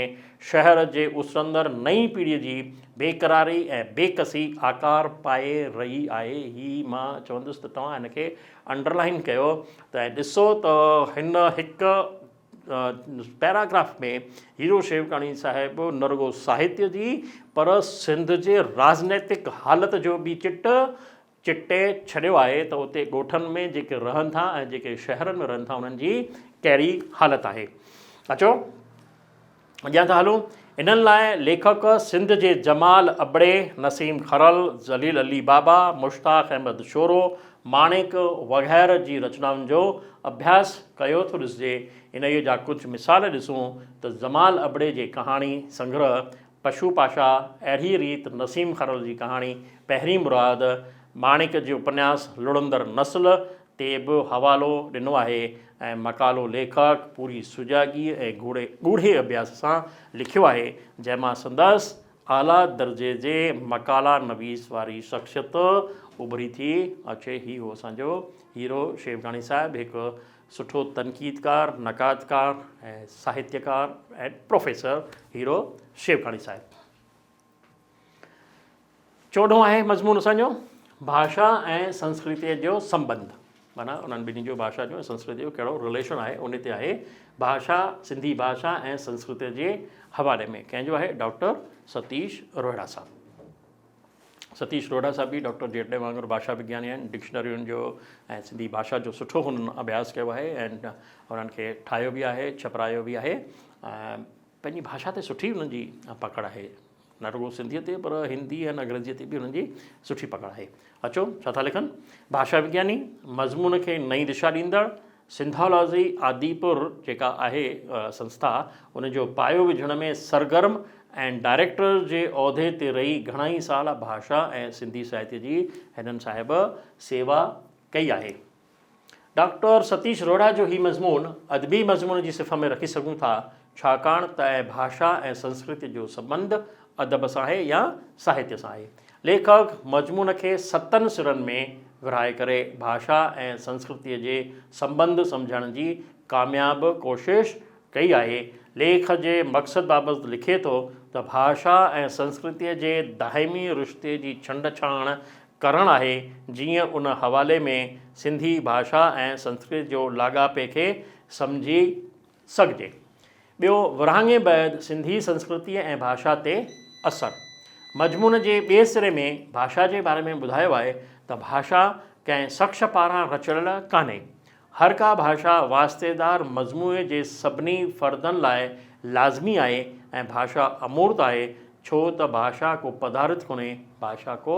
شهر جي اسرندڙ نئين پيڙهي جي بيقراري ۽ بيڪسي آڪار پائي رهي آهي. هي مان چوندس ته توهان هن کي انڊرلائن ڪيو ته ۽ ڏسو ته هن هڪ پيراگراف ۾ هيرو شيوڪاڻي صاحب نه رڳو ساهتيه جي پر سنڌ جي راڄنيتڪ حالت جو به چٽ چٽي ڇڏيو آهي ته اتي ڳوٺن ۾ جيڪي رهن ٿا ۽ جيڪي شهرن ۾ رهن ٿا انهن جي ڪهڙي حالت آهي. اچو اڳيان ٿا هلون. انهن لاء ليکڪ سنڌ جي جمال ابڙي، نسيم کرل، ذليل علي بابا، مشتاق احمد شورو، ماڻڪ وغيره جي رچنائن جو اڀياس ڪيو ٿو ڏسجي. انهيء جا ڪجهه مثال ڏسون ته جمال ابڙي جي ڪهاڻي سنگرهه پشو پاشا، اهڙيء ريت نسيم کرل جي ڪهاڻي پهرين مراد، ماڻڪ جي اپنياس لڙهندڙ نسل تي به حوالو ڏنو آهي ۽ مقالو ليکڪ پوري سجاڳيء ۽ ڳوڙهي اڀياس سان لکيو آهي، جنهن مان سندس اعليٰ درجي جي مقالا نويس واري شخصيت اڀري ٿي اچي. هي هو اسان جو هيرو شيوڪاڻي صاحب، هڪ سٺو تنقيدڪار، نقادڪار ۽ ساهتيڪار ۽ پروفيسر هيرو شيوڪاڻي صاحب. چوڏهون آهي مضمون اسان جو ڀاشا ۽ سنسڪرتيء جو سنٻنڌ معنيٰ انهن ٻنهي جو ڀاشا جو ۽ سنسڪرتيء جو ڪهڙو رليشن آهي ان تي آهي ڀاشا سنڌي ڀاشا ۽ سنسڪرتيء جي حوالي ۾ ڪنهن جو آهي ڊاڪٽر ستيش روهڙا صاحب. ستيش روهڙا صاحب به ڊاڪٽر جيٽلي وانگر ڀاشا وگياني آهن ڊڪشنرين جو ۽ سنڌي ڀاشا جو سٺو هنن اڀياس ڪيو آهي ۽ انهن کي ٺاهيو به آهي ڇپرايو به آهي ۽ پنهنجي ڀاشا تي سٺي انهن جي پڪڙ آهي نه رڳو سنڌيء تي پر هندي ۽ انگريزيء تي به انهن جي سٺي پڪڙ آهي. اچو ڇا ٿا لکن؟ ڀاشا وگياني، مضمون کي نئين دشا ڏيندڙ، سنڌالاجي آديپور جيڪا آهي سنسٿا ان جو پايو وجهڻ ۾ سرگرم ۽ ڊائريڪٽر جي عهدي تي رهي گهڻائي سال ڀاشا ۽ سنڌي ساهتيه جي هنن صاحب سيوا ڪئي آهي. ڊاڪٽر ستيش روهڙا جو هي مضمون ادبي مضمون جي صف ۾ رکي سگهون ٿا، ڇاڪاڻ ته ڀاشا ۽ سنسڪرتي جو سنٻنڌ ادب سان آهي يا ساهتيه سان آهي. ليکڪ مضمون کي ستن سرن ۾ ورهائي ڪري ڀاشا ۽ سنسڪرتيء جي سنٻنڌ سمجهڻ جي ڪامياب ڪوشش ڪئي آهي. ليک جي مقصد بابت لکي ٿو ته ڀاشا ۽ سنسڪرتيء جي دائمي رشتي جي ڇنڊ ڇاڻ ڪرڻ آهي، جيئن ان حوالي ۾ سنڌي ڀاشا ۽ سنسڪرت جو لاڳاپي کي سمجهي سگهجي. ٻيو ورهاڱي بعد سنڌي سنسڪرتيء ۽ ڀاشا تي اثر. مضمون جي ٻئي سري ۾ ڀاشا جي باري ۾ ٻڌايو آهي ته ڀاشا ڪنهن شخص پاران رچيل ڪانهي. هر ڪا ڀاشا واسطيدار مجموعي جي سڀني فردن لاء لازمي آهي ۽ ڀاشا امورت آهي، ڇو ته ڀاشا ڪو پدارٿ ڪونهي، ڀاشا ڪو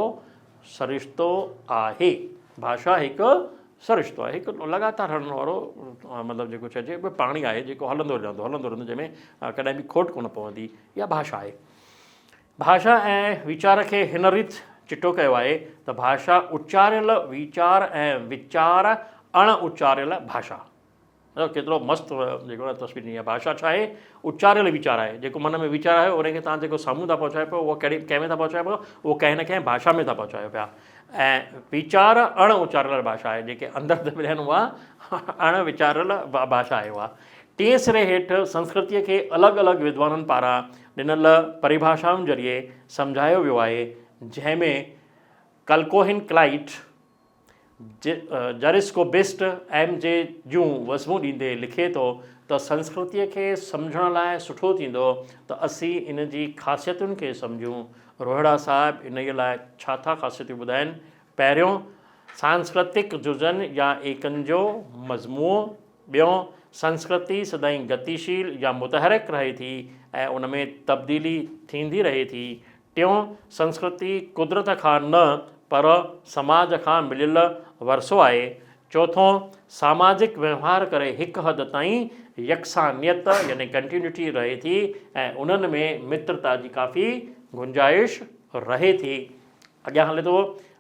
سرشتو آهي. ڀاشا هڪ سرشتو آهي، هڪ لڳاتار هلڻ وارو مطلب جيڪو چئجي پاڻي آهي جيڪو هلندو رهندو هلندو رهندو جنهن ۾ ڪڏهن به کوٽ ڪونه پوندي اها ڀاشا آهي. ڀاشا ۽ ويچار کي هن ريت چٽو ڪيو آهي ته ڀاشا اچاريل ويچار ۽ ويچار اڻ اچاريل ڀاشا. مطلب ڪيترو مست جيڪو آهي تصوير ڏني آهي. ڀاشا ڇا آهي؟ اچاريل ويچار آهي. جيڪو من ۾ ويچار آهي ان کي توهان جيڪو سامهون ٿا پهچايو پيا اهو ڪهڙي ڪنهن ۾ ٿا پهچايو پيا اهو ڪنهن نه ڪنهن ڀاشا ۾ ٿا پهچايو پيا ۽ ويچار اڻ اچاريل ڀاشا آهي جيڪي اندر دٻيل آهن اها اڻ ويچاريل ڀاشا آهي اها. ٽئين سري هيٺ سنسڪرتيء کي الڳ الڳ ودوانن پاران ڏنل پريڀاشائن ذريعي سمجهايو ويو آهي، جنهن ۾ ڪلڪوهن ڪلائيٽ، جرسڪوبسٽ ايم جي جون وصفون ڏيندي لکي ٿو ته سنسڪرتيء کي سمجهڻ لاء سٺو ٿيندو ته اسين ان جي خاصيتن کي سمجهون. روهيڙا صاحب انهيء لاء ڇا ٿا خاصيتون ٻڌائين؟ پهريون، سانسڪرتڪ جزن يا ايڪن جو مجموعو. ٻيون، سنسڪرتي سدائين گتيشيل يا متحرڪ رهي ٿي ۽ ان ۾ تبديلي ٿيندي رهي ٿي. ٽيون، سنسڪرتي قدرت کان نه پر سماج کان مليل ورثو آهي. چوٿون، ساماجڪ وهنوار ڪري هڪ حد تائين يڪسانيت يعني Continuity رهي ٿي ۽ انهن ۾ مترتا جي ڪافي گنجائش رهي ٿي. اڳيان هلي ٿو،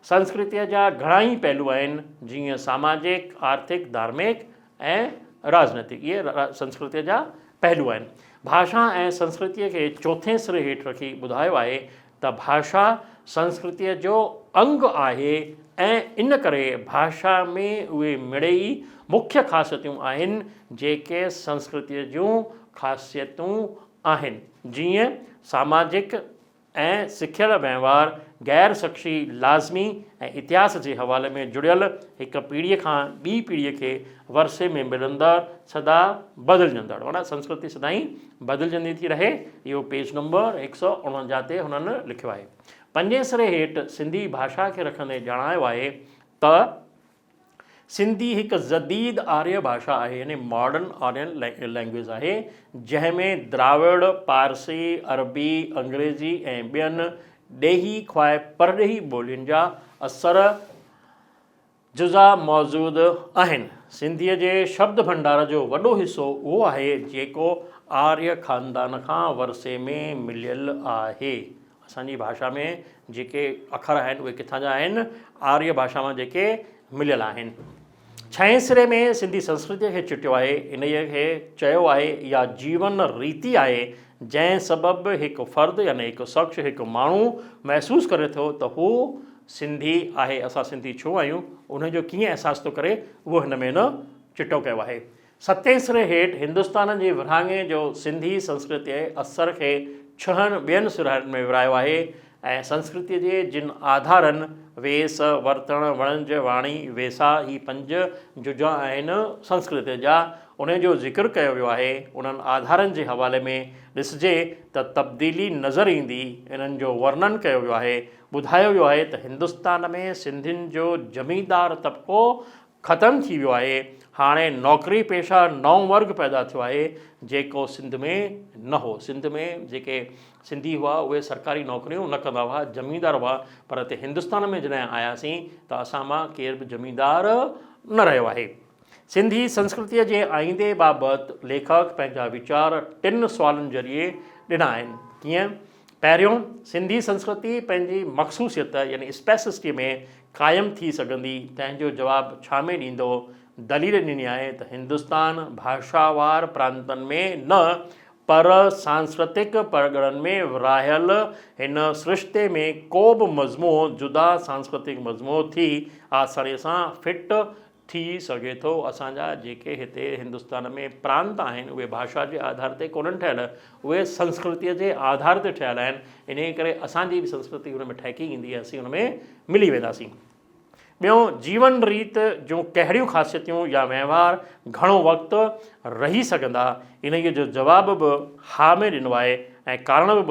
سنسڪرتيء جا گهڻا ئي پهلو آهن، جيئن ساماجڪ، آرٿڪ، ڌارمڪ ۽ راڄنيتڪ. اهي سنسڪرتيء جا پهلو آهن. ڀاشا ۽ سنسڪرتيء کي چوٿين سري هيٺ رکي ٻڌايو آهي ته ڀاشا سنسڪرتيء جو انگ آهي ۽ ان ڪري ڀاشا ۾ اهي مڙيئي مکيه خاصيتون آهن، جيڪي سنسڪرتيء جون خاصيتون آهن، جيئن ساماجڪ، ۽ سکيل وهنوار غير شخصي لازمي ۽ اتهاس جي حوالي ۾ جڙيل هڪ پيڙهيء کان ٻي پيڙهيء کي ورثي ۾ ملندڙ سدا بدلجندڙ معنيٰ سنسڪرتي سدائين بدلجندي ٿي رهي اهو پيج نمبر 149 تي هنن لکيو آهي. پنجين سري هيٺ سنڌي ڀاشا کي رکندي ڄاڻايو آهي ته. سنڌي هڪ جديد آريه ڀاشا آهي يعني ماڊرن آرين لينگويج آهي جنهن ۾ دراوڙ، پارسي، عربي، انگريزي ۽ ٻين ڏيهي خواهه پرڏيهي ٻولين جا اثر جزا موجود آهن. سنڌيء جي شبد ڀنڊار جو وڏو حصو اهو آهي جيڪو آريه خاندان کان ورثي ۾ مليل آهي. اسان جي ڀاشا ۾ جيڪي اکر آهن اهي ڪٿان جا آهن؟ آريه ڀاشا مان جيڪي مليل آهن. ڇهين سري ۾ سنڌي سنسڪرتيء کي چٽيو آهي، انهيء کي چيو آهي اها جيون ريتي آهي، جنهن سبب هڪ فرد يعني هڪ شخص، هڪ ماڻهو محسوس ڪري ٿو ته هو سنڌي آهي. اسان سنڌي ڇو آهيون، انهيء جو ڪيئن احساس ٿو ڪري، اهو هن ۾ هن چٽو ڪيو آهي. ستين سري هيٺ هندستان جي ورهاڱي جو سنڌي سنسڪرتيء اثر کي ڇهن ٻين سرهن ۾ ورهايو آهي ۽ سنسڪرتيء جي جن آڌارن، ويس، ورتڻ، وڻج، واڻي، ويساهه، هي پنج جزا آهن سنسڪرتيء جا، انهي جو ذڪر ڪيو ويو آهي. انهن آڌارن جي حوالي ۾ ڏسجي ته تبديلي نظر ايندي. انهن جو ورنن ڪيو ويو آهي. ٻڌايو ويو آهي ته هندستان ۾ سنڌين جو زميندار طبقو ختم ٿي ويو آهي، هاڻي نوڪري پيشه نئون ورگ پيدا ٿيو آهي، جيڪو سنڌ ۾ نه هو. سنڌ ۾ جيڪي سنڌي هئا، اهي سرڪاري نوڪريون نه ڪندا هئا، زميندار هئا، پر هتي هندستان ۾ جڏهن آياسين ته اسان مان ڪير به زميندار نه رهيو آهي. سنڌي سنسڪرتيء جي آئيندي بابت ليکڪ پنهنجا ويچار ٽن سوالن ذريعي ڏنا آهن، ڪيئن؟ پهريون، سنڌي سنسڪرتي پنهنجي مخصوصيت يعني Specicity ۾ قائم ٿي سگهندي، تنهن جو جواب ڇا ۾ ڏيندو؟ دليل ڏني آهي ته هندستان ڀاشاوار پرانتن ۾ نه پر سانسڪرتڪ پرڳڻن ۾ ورهايل هن سرشتي ۾ ڪو به مجموعو جدا سانسڪرتڪ مجموعو ٿي آسانيء سان فٽ ٿي سگهي ٿو. اسان جا جيڪي هتي هندستان ۾ پرانت آهن اهي ڀاشا جي آڌار تي ڪونهن ٺهيل، اهي سنسڪرتيء جي آڌار تي ٺهيل آهن، انهيء ڪري اسان جي به سنسڪرتي ان ۾ ٺهڪي ايندي ۽ اسين ان ۾ ملي وينداسين. ٻيون، جيون ريت جون ڪهڙيون خاصيتون يا وهنوار گهڻو وقت رهي سگهندا، انهيء جو جواب به ها ۾ ڏنو آهي ۽ ڪارڻ به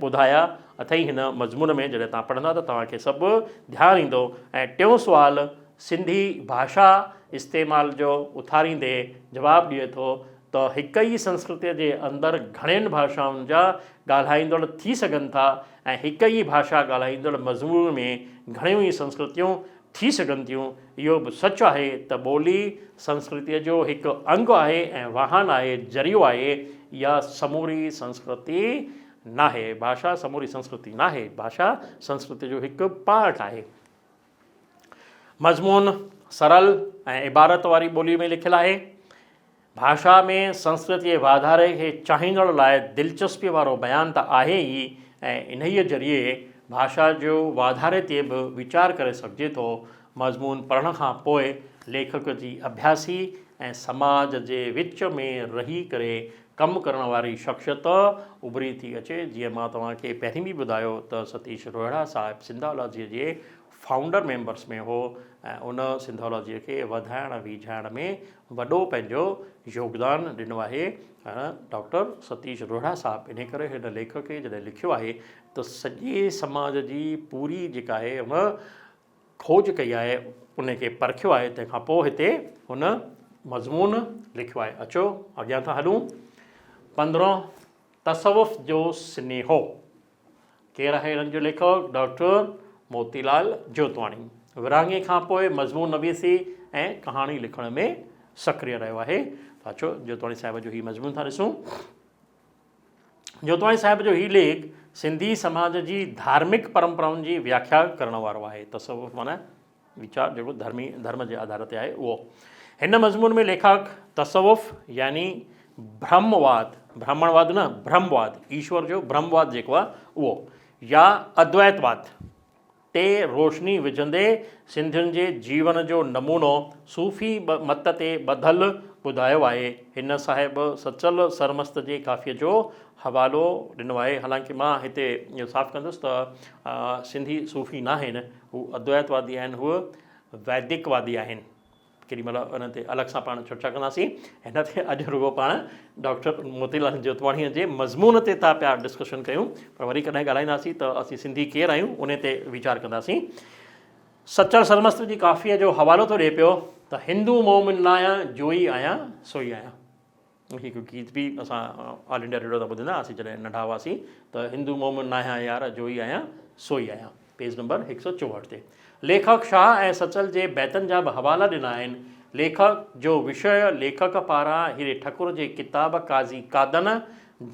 ٻڌايا اٿئي هن مضمون ۾ جڏهن توهان پڙهندا ته توهان کي سڀ ڌيان ايندو ۽ ٽيون سوال سنڌي ڀاشا استعمال جو اٿاريندي جواب ڏئي ٿو ته هڪ ئي سنسڪرتيء جي اندر گهڻين ڀاشائن جا ڳالهائيندڙ ٿي سگهن ٿا ۽ هڪ ئي ڀاشا ڳالهائيندڙ مجموعي ۾ گهڻيون ئي سنسڪرتيون ٿي سگهن ٿيون. اهو به سچ آهي ته ٻولي سنسڪرتيء جو هڪ انگ آهي ۽ واهن آهي، ذريعو آهي، اها سموري سنسڪرتي ناهي. ڀاشا سموري سنسڪرتي ناهي، ڀاشا سنسڪرتيء جو هڪ پارٽ آهي. مضمون سرل ۽ عبارت واري ٻوليء ۾ لکيل آهي. ڀاشا ۾ سنسڪرت جي واڌاري کي چاهيندڙ لاء دلچسپيء وارو بيان ته آهي ئي ۽ انهيء ذريعي ڀاشا جو واڌاري تي به ويچار ڪري سگهجي ٿو. مضمون پڙهڻ کان پوء ليکڪ جي اڀياسي ۽ سماج جي وچ ۾ رهي ڪري ڪم ڪرڻ واري شخصيت اڀري ٿي اچي. جيئن مان توهان کي پهرين به ٻڌايو ته ستيش روهڙا صاحب سنڌالاجيء جي فائونڊر ميمبرس ۾ هو ۽ ان سنڌالاجيء کي وڌائڻ ويجهائڻ ۾ وڏو پنهنجو يوگدان ڏنو آهي ڊاڪٽر ستيش روهڙا صاحب. انهيء ڪري هن ليکڪ کي جڏهن لکيو آهي ته سڄي سماج جي پوري جيڪا آهي ان کوج ڪئي آهي، ان کي پرکيو آهي، تنهن کان پوء هتي هن مضمون لکيو آهي. اچو اڳيان ٿا هلون. پندرهون، تصوف جو سنيهو. ڪير آهي هنن جو ليکڪ؟ ڊاڪٽر موتي لال جوتواڻي. ورهاڱي کان پوء مضمون نويسي ۽ ڪهاڻي لکڻ ۾ سڪريه رهيو آهي. ته اچو جوتواڻي صاحب جو هي مضمون ٿا ڏسون. جوتواڻي صاحب جو هي ليک سنڌي سماج جي ڌارمڪ پرمپرائن جي وياکيا ڪرڻ وارو آهي. تصوف معنيٰ ويچار جيڪو ڌرمي ڌرم جي آڌار تي آهي اهو. هن مضمون ۾ ليکڪ تصوف يعني برهمواد، برهمڻواد نه، برهمواد، ايشور جو برهمواد جيڪو آهي اهو، يا ادويتواد تي روشني وجهندي سنڌين جي جيون جو نمونو صوفي مت تي ٻڌل ٻڌايو آهي. هن صاحب سچل سرمست جي ڪافيء جو حوالو ڏنو آهي. حالانڪه مان هتي اهو صاف ڪندس ته سنڌي صوفي ناهن، هو ادويتوادي آهن، هو ويدڪوادي آهن. ڪيڏي مهل ان تي الڳ سان پاڻ چرچا ڪنداسين. هن تي اڄ رڳو پاڻ ڊاڪٽر موتي لال جوتواڻيء جي مضمون تي ٿا پيا ڊسڪشن ڪيون، پر وري ڪڏهن ڳالهائينداسين ته اسين سنڌي ڪير آهيون، ان تي ويچار ڪنداسين. سچل سرمست جي ڪافيء جو حوالو ٿو ڏئي پيو ته هندو مومن ناهيان، جوئي آهيان سوئي آهيان. هي هڪ گيت به اسان آل انڊيا ريڊيو تان ٻڌندا هئاسين جڏهن ننڍا هئاسين ته هندو مومن ناهيان يار جوئي آهيان سوئي آهيان پيج نمبر 164 تي ليکڪ شاهه ۽ سچل جي بيتن جا به حوالا ڏنا آهن. ليکڪ جو وشيه ليکڪ پاران هيري ٺڪر جي ڪتاب قاضي قادن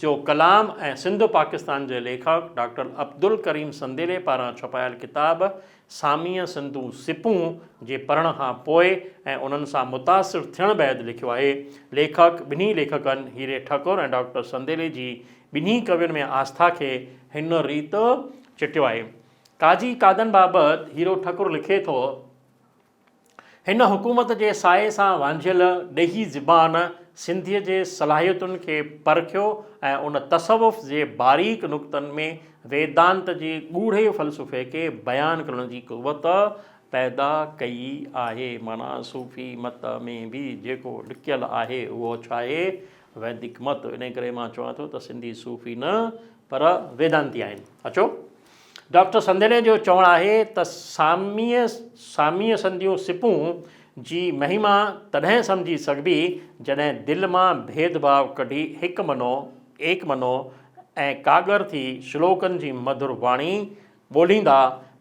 جو ڪلام ۽ سنڌ پاڪستان جي ليکڪ ڊاڪٽر عبدالڪريم سنديلي پاران ڇپايل ڪتاب ساميء سندون سپون جي پڙهڻ کان پوء ۽ انهن سان متاثر ٿيڻ بعد لکيو آهي. ليکڪ ٻنهي ليکڪن هيري ٺڪر ۽ ڊاڪٽر سنديلي جي ٻنهي ڪوين ۾ آسٿا کي هن ريت چٽيو آهي. قاضي قادن بابت هيرو ٺڪر لکي ٿو. هن حڪومت جي سايي سان وانجهيل ڏيهي زبان سنڌيء جي صلاحيتن کي پرکيو ۽ ان تصوف جي باريڪ نقطن ۾ ويدانت جي ڳوڙهي فلسفي کي بيان ڪرڻ جي قوت پيدا ڪئي آهي. معنيٰ صوفي مت ۾ به جيڪو لڪيل آهي اهو ڇا آهي؟ ويدڪ مت. انهيء ڪري مان چوان ٿو ته سنڌي صوفي نه پر ويدانتي آهن. اچو ڊاڪٽر سنديلي جو چوڻ آهي ته ساميء ساميء سنديون سپون جي مهما تڏهن سمجهي سگهبي جڏهن دل مان ڀيد ڀاء ڪڍي هڪ منو، ايڪ منو، ۽ ڪاڳر ٿي شلوڪن جي مڌر واڻي ٻوليندا،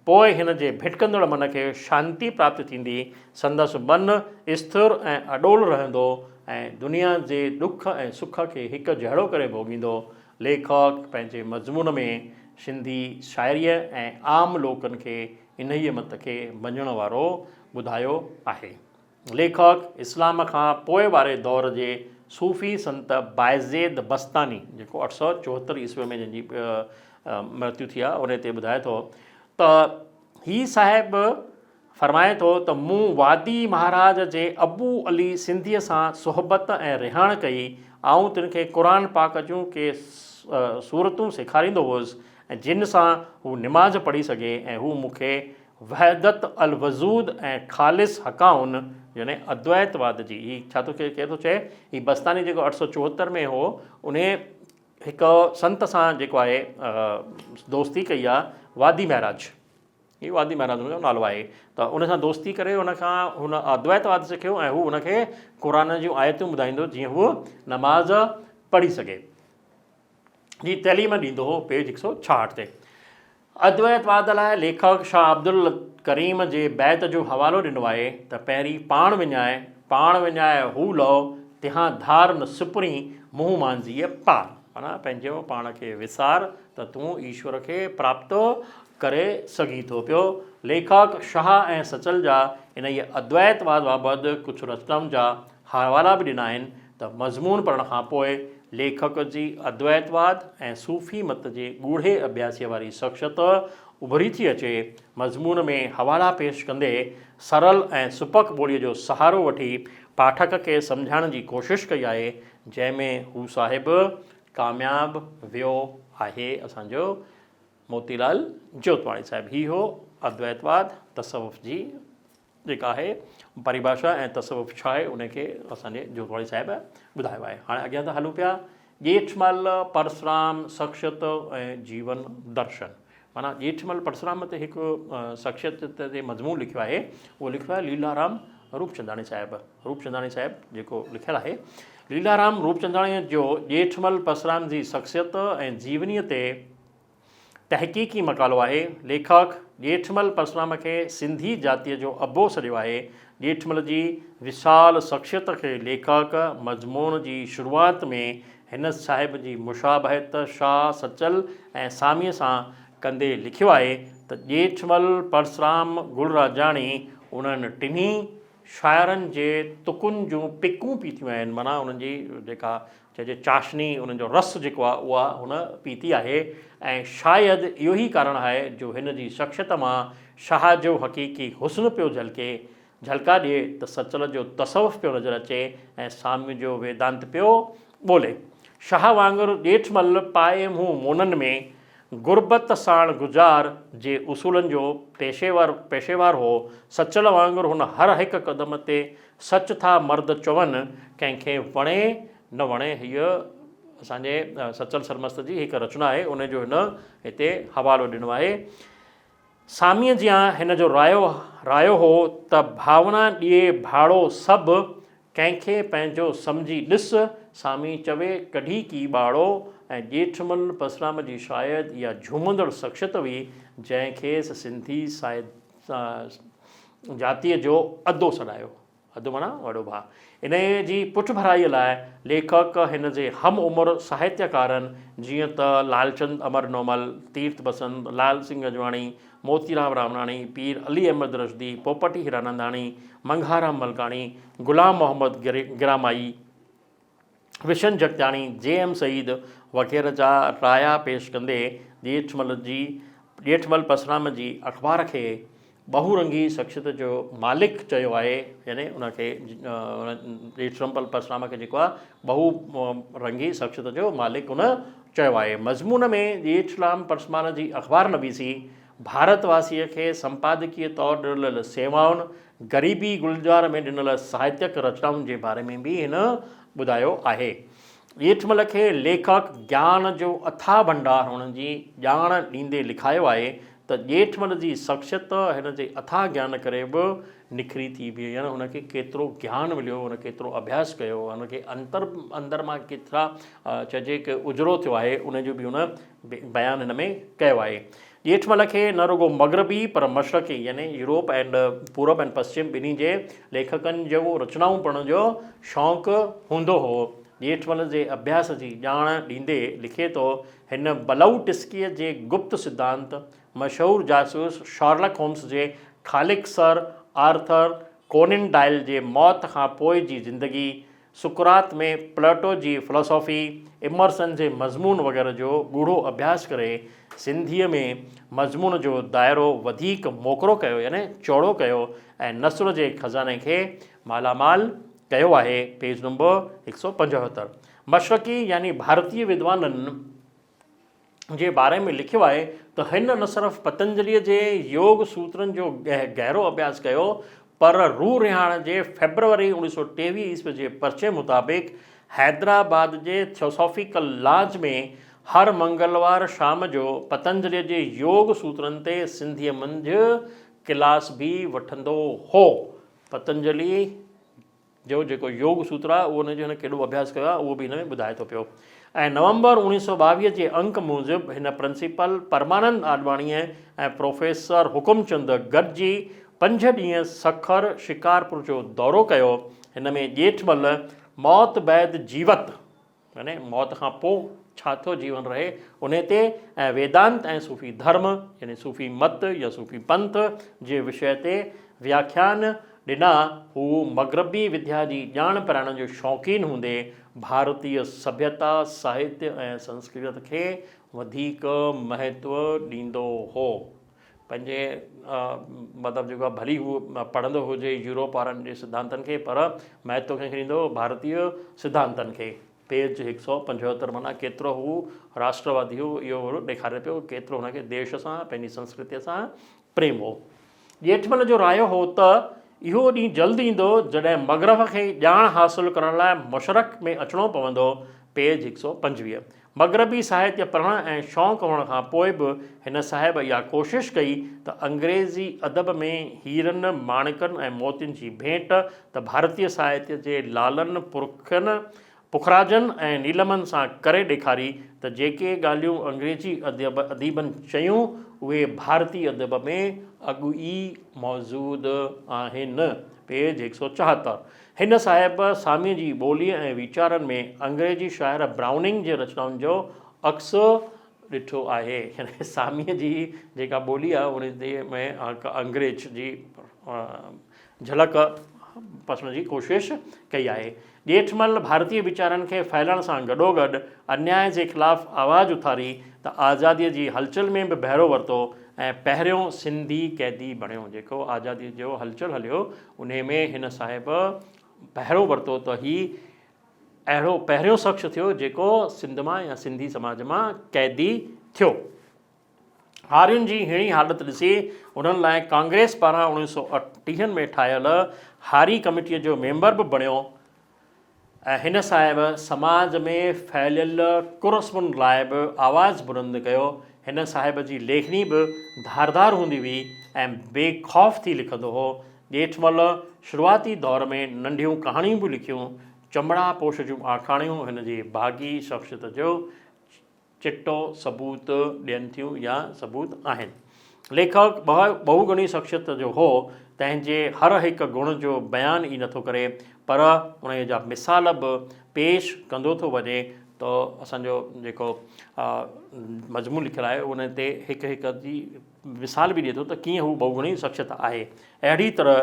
پوء هن جي ڀٽڪندڙ من کي شانتي پراپت ٿيندي، سندس من اسٿر ۽ اڏول رهندو ۽ دنيا جي ڏک ۽ سک کي هڪ جهڙو ڪري ڀوڳيندو. ليکڪ پنهنجي مضمون ۾ سنڌي شاعريء ۽ عام لوڪن کي انهيء مت کي مڃڻ وارو ٻڌايو آهي. ليکڪ اسلام کان پوء واري دور جي صوفي سنت بايزيد بستاني، جيڪو 874 عيسويء ۾ جنهن جي مرتيو ٿي آهي، انهيء تي ٻڌائي ٿو ته هي صاحب فرمائي ٿو ته مون وادي مهاراج جي ابو علي سنڌيء سان صحبت ۽ رهاڻ ڪئي، آئون تن کي قرآن پاڪ جون ڪي سورتون سيکاريندو هوس ۽ جن سان هو نماز پڙهي سگهي ۽ هو مون کي وحدت الوجود ۽ خالص حقائن يعني ادويت واد جي هي ڇا ٿو ڪير ٿو چئي هي بستاني جيڪو 874 ۾ هو انهي هڪ سنت سان جيڪو آهي دوستي ڪئي آهي وادي مهاراج هي وادي مهاراج ان جو نالو آهي ته ان سان دوستي ڪري ان کان هن ادويت واد سکيو ۽ هو ان کي قرآن جون آيتون ٻڌائيندو جيئن هو نماز پڙهي سگهي جي تعليم ڏيندو هو پيج 166 تي ادويت واد لاء ليکڪ شاهه عبدالڪريم جي بيت جو حوالو ڏنو آهي ته پهرين پاڻ وڃائي پاڻ وڃائي هو لئو تهان ڌار نه سپرين منهن مانجهيء پار معنيٰ پنهنجو پاڻ کي وسار ته تون ايشور کي پراپت ڪري سگهين ٿو پيو. ليکڪ شاهه ۽ سچل جا انهيء ادويت واد بابت ڪجهه رچنائن جا حوالا به ڏنا آهن ته مضمون پڙهڻ کان پوء ليکڪ جي ادويت واد ۽ صوفي مت جي ڳوڙهي اڀياسيء واري شخصيت اڀري ٿي اچي. مضمون ۾ حوالا پيش ڪندي سرل ۽ سپڪ ٻوليء جو سهارو وٺي پاٺڪ کي سمجهائڻ جي ڪوشش ڪئي آهي، جنهن ۾ هو صاحب ڪامياب ويو آهي. اسان جو موتي لال جوتواڻي صاحب هي هو ادويتواد تصوف جي جيڪا آهي پريڀاشا ۽ تصوف ڇا آهي ان کي اسان جي جوتواڻي صاحب ٻڌايو آهي هاڻي اڳيان ٿا هلون پيا ڄيٺمل پرسرام شخصيت ۽ جيون درشن معنيٰ ڄيٺمل پرسرام تي هڪ شخصيت تي مضمون لکيو آهي اهو لکيو آهي ليلارام روپچنداڻي صاحب روپچنداڻي صاحب جيڪو لکيل آهي ليلارام روپچنداڻي جو ڄيٺمل پرسرام جي شخصيت ۽ جيونيء تي تحقيقي مقالو آهي. ليکڪ ڄيٺمل پرسرام کي سنڌي جاتيء جو ابو سڏيو آهي. ڄيٺمل جي وشال شخصيت کي ليکڪ مضمون جي شروعات ۾ هن صاحب جي مشابهت شاهه سچل ۽ ساميء سان ڪندي لکيو آهي ته ڄيٺمل پرسرام گلراجاڻي انهن ٽنهي شاعرن جي تڪن جون پڪون پيتيون آهن معنيٰ انهن جي جيڪا چئجي چاشني انهن جو رس جيڪو آهي اها هن پيتي آهي ۽ شايد اهو ئي ڪارڻ آهي جو هن جي شخصيت مان شاهه جو حقيقي حسن پيو جهلڪي جهلڪا ڏئي ته سچل جو تصوف پيو نظر اچي ۽ سامي جو ويدانت پيو ٻولي. شاهه وانگر ڄيٺمل پائي منهن مونن ۾ غربت ساڻ گذار جي اصولن جو پيشيور پيشيوار هو. سچل وانگر هن هر هڪ قدم تي سچ ٿا مرد چون، ڪنهن کي وڻي نه وڻي. هيء اسان جي سچل سرمست جي هڪ رچنا آهي، ان جو هن هتي حوالو ڏنو آهي. ساميء جيان هن جو رايو رايو هو ته ڀاونا ڏيئي ڀاڙو سڀ، ڪنهن کي پنهنجو سمجهي ڏس، سامي چوي ڪڍي ڪي ٻاڙو ۽ ڄيٺمل پرسرام جي شايد اها جهومندڙ شخصيت هئي، جنهن کيس سنڌي جاتيء جو ادو سڏايو. ادو معنيٰ وڏو ڀاء. انهيء جي پٺڀرائيء لاء ليکڪ هن جي هم عمر ساهتيڪارن جيئن ته لالچند امر نومل، تيرٿ بسنت، لال سنگهه اجواڻي، موتيرام رامناڻي، پير علي احمد رشدي، پوپٽي هيراننداڻي، منگهارام ملڪاڻي، غلام محمد گرامائي، وشن جڳتياڻي، جي ايم سعيد وغيره جا رايا پيش ڪندي ڄيٺمل جي ڄيٺمل پرسرام جي اخبار کي بهورنگي شخصيت جو مالڪ چيو آهي يعني ان کي ڄيٺرمل پرسرام کي جيڪو آهي بهو رنگي شخصيت جو مالڪ ان چيو آهي. مضمون ۾ ڄيٺرام پرسمان جي اخبار نويسي، ڀارت واسيء کي سمپادڪيء طور ڏنل سيوائن، غريبي گلزار ۾ ڏنل ساهتيڪ رچنائن جي باري ۾ به هن ٻڌايو آهي. ڄيٺمل کي ليکڪ گيان جو اٿاهه ڀنڊار هئڻ جي ڄاڻ ڏيندي لکايو آهي ته ڄيٺمل جي شخصيت هن جي اٿاهه گيان ڪري به نکري ٿي بيهي يعني هن کي ڪيترو گيان مليو، هن ڪيترو اڀياس ڪيو، هن کي انتر اندر مان ڪيترا چئجي ڪه اجرو ٿيو آهي ان جو به هن بيان هن ۾ ڪيو آهي. ڄيٺمل کي نه رڳو مغربي پر مشرقي يعني يورپ اينڊ پورب ۽ پشچم ٻنهي جي ليکڪن جون رچنائون پڙهڻ جو شوق هوندو هو. ڄيٺمل جي اڀياس جي ڄاڻ ڏيندي لکي ٿو، هن بلئوٽسڪيء جي گپت سڌانت، مشهور جاسوس شارلڪ هومس جي خالق سر آرٿر ڪونن ڊائل جي موت کان پوء جي زندگي، سقراط ۾ پلئٽو جي فلسفي، ايمرسن جي مضمون وغيره جو ڳوڙهو اڀياس ڪري سنڌيء ۾ مضمون جو دائرو وڌيڪ موڪرو ڪيو يعني چوڙو ڪيو ۽ نثر جي خزاني کي مالا مال ڪيو آهي، پيج نمبر 175. مشرقي يعني ڀارتي ودوانن جي باري ۾ لکيو آهي ته هن نه صرف پتنجليء جي يوگ سوترن جو گهرو اڀياس ڪيو پر روح رهاڻ جي فيبروري 1923 عيسوي جي پرچي مطابق حيدرآباد جي ٿيوسافيڪل لاج ۾ هر منگلوار شام جو پتنجليء جي يوگ سوترن تي سنڌيء منجهه ڪلاس به وٺندو هو. پتنجلي جو جيڪو يوگ سوتر آهي اهو ان جو هن ڪيڏو اڀياس ڪيو آهي اهو به هن ۾ ٻڌائي ٿو پيو ۽ نومبر 1922 جي انڪ موجب هن پرنسپل پرمانند آڏواڻيء ۽ پروفيسر حڪم چند گڏجي پنج ڏينهن سکر شڪارپور جو دورو ڪيو. هن ۾ ڄيٺمل موت بعد جيوت يعني موت کان پوء ڇا ٿو جيون رهي انهي تي ۽ ويدانت ۽ صوفي ڌرم يعني صوفي مت يا صوفي پنٿ جي وشيه تي وياکيان ڏنا. هو مغربي وديا جي ڄاڻ پرائڻ جو شوقين هوندي ڀارتيه سڀيتا، ساهتيه ۽ سنسڪرت کي وڌيڪ مهتو ڏيندو هو. پنهنجي مطلب جيڪو آهي ڀلي هو پڙهندو هجي يورپ وارن جي سڌانتن کي پر مهتو ڪنهن کي ڏيندو هو ڀارتيه سڌانتن کي. پيج 175 معنيٰ ڪيترو هو راشٽروادي هو اهو ڏيکاري پيو ڪيترو هن کي ديش سان پنهنجي سنسڪرتيء سان پريم هو. ڄيٺمل جو رايو هو ته اهو ڏينهن جلد ايندو جڏهن مغرب کي ڄاڻ حاصل ڪرڻ لاء مشرق ۾ اچڻو پوندو، پيج 125. مغربي ساهتيه پڙهڻ ۽ شوق هئڻ کان پوء به هن صاحب اها ڪوشش ڪئي ته انگريزي ادب ۾ هيرن، ماڻڪن ۽ موتين جي ڀيٽ ته ڀارتي ساهتيه جي لالن، پرکن، پکراجن ۽ نيلمن سان ڪري ڏيکاري ته جيڪي ڳالهيون انگريزي ادب اديبن چيون اهي ڀارتي ادب ۾ اڳ ئي موجود آهن. پيج 174. هن صاحب ساميء جي ٻوليء ۽ ويچارن ۾ انگريزي شاعر برائوننگ جي رچنائن جو عڪس ڏٺو آهي. يعني ساميء جي جيڪا ٻولي آهي ان تي ۾ انگريز جي جهلڪ پسڻ جي ڪوشش ڪئي آهي. ڄيٺمل ڀارتي ويچارن کي ڦهلڻ سان گڏوگڏ انياء جي خلاف آواز اٿاري ته آزاديء جي هلچل ۾ به بهرو ورتو ۽ پهريون سنڌي قيدي بڻيو. جيڪو آزاديء جو هلچل هليو انهي ۾ هن صاحب بهرو ورتو ته هي اهڙو پهريون شخص ٿيو جيڪو سنڌ مان يا سنڌي سماج مان قيدي ٿيو. هارين جي هيڻي حالت ڏسي انهن لاء ڪانگريس پاران اوڻيهه سؤ ٽيهن ۾ ٺاهيل هاري ڪميٽيء جو ميمبر به بڻيو ۽ هن صاحب سماج ۾ ڦهليل ڪرسمن لاء به آواز بلند ڪيو. هن صاحب جي ليکڻي به ڌارڌار هوندي هئي ۽ بي خوف ٿي لکندو هو. ڄيٺمل شروعاتي دور ۾ ننڍيون ڪهاڻيون به لکيون. چمڙا پوش جون آکاڻيون هن جي باغي شخصيت جو چٽو ثبوت ڏين ٿيون يا ثبوت آهن. ليکڪ بهوگڻي شخصيت جو هو، تنهن جي هر هڪ گڻ جو بيان ئي نٿو ڪري، پر انهيء جا مثال به پيش ڪندو ٿو وڃي ته اسان جو جيڪو مضمون لکيل آهي، ان تي هڪ هڪ جي مثال به ڏئي ٿو ته ڪيئن هو بهوگڻي شخصيت آهي. اهڙي طرح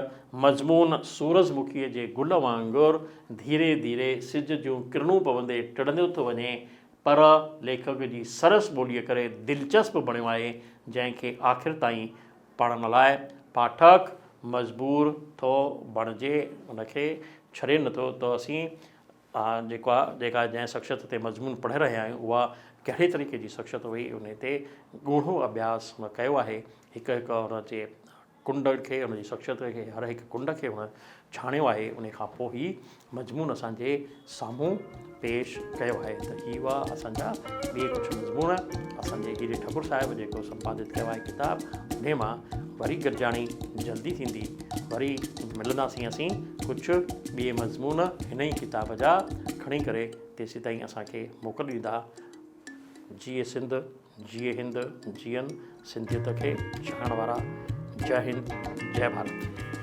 مضمون سورج مکيء جي گل وانگر ڌيري ڌيري سج جون ڪرڻون پوندي ٽڙندو ٿو وڃي، پر ليکڪ جي سرس ٻوليء ڪري دلچسپ بڻيو آهي، جنهن کي آخر تائين پڙهڻ لاء پاٺڪ مجبور ٿو بڻجي ان کي ڇڏي نٿو ته اسين جيڪو آ جيڪا جنهن شخصيت تي مضمون پڙهي رهيا آهيون اها ڪهڙي طريقي جي شخصيت هئي ان تي ڳوڙهو اڀياس هن ڪيو آهي هڪ هڪ ان جي ڪنڊ کي ان جي شخصيت کي هر هڪ ڪنڊ کي هن ڇاڻيو آهي ان کان پوء هي مضمون اسان جي سامهون پيش ڪيو آهي ته هي هئا اسان جا ٻئي ڪجهه مضمون اسان جي هيري ٺڪر صاحب جيڪو سمپادت ڪيو آهي ڪتاب انهي مان وري گڏجاڻي جلدي ٿيندي وري ملنداسين اسين ڪجهه ٻئي مضمون هن ئي ڪتاب جا کڻي ڪري تيسيتائين اسان کي موڪل ڏيندا. جيئي سنڌ جيئي هند جيئن سنڌيت کي ڇهڻ وارا جئه هند جئه ڀارت.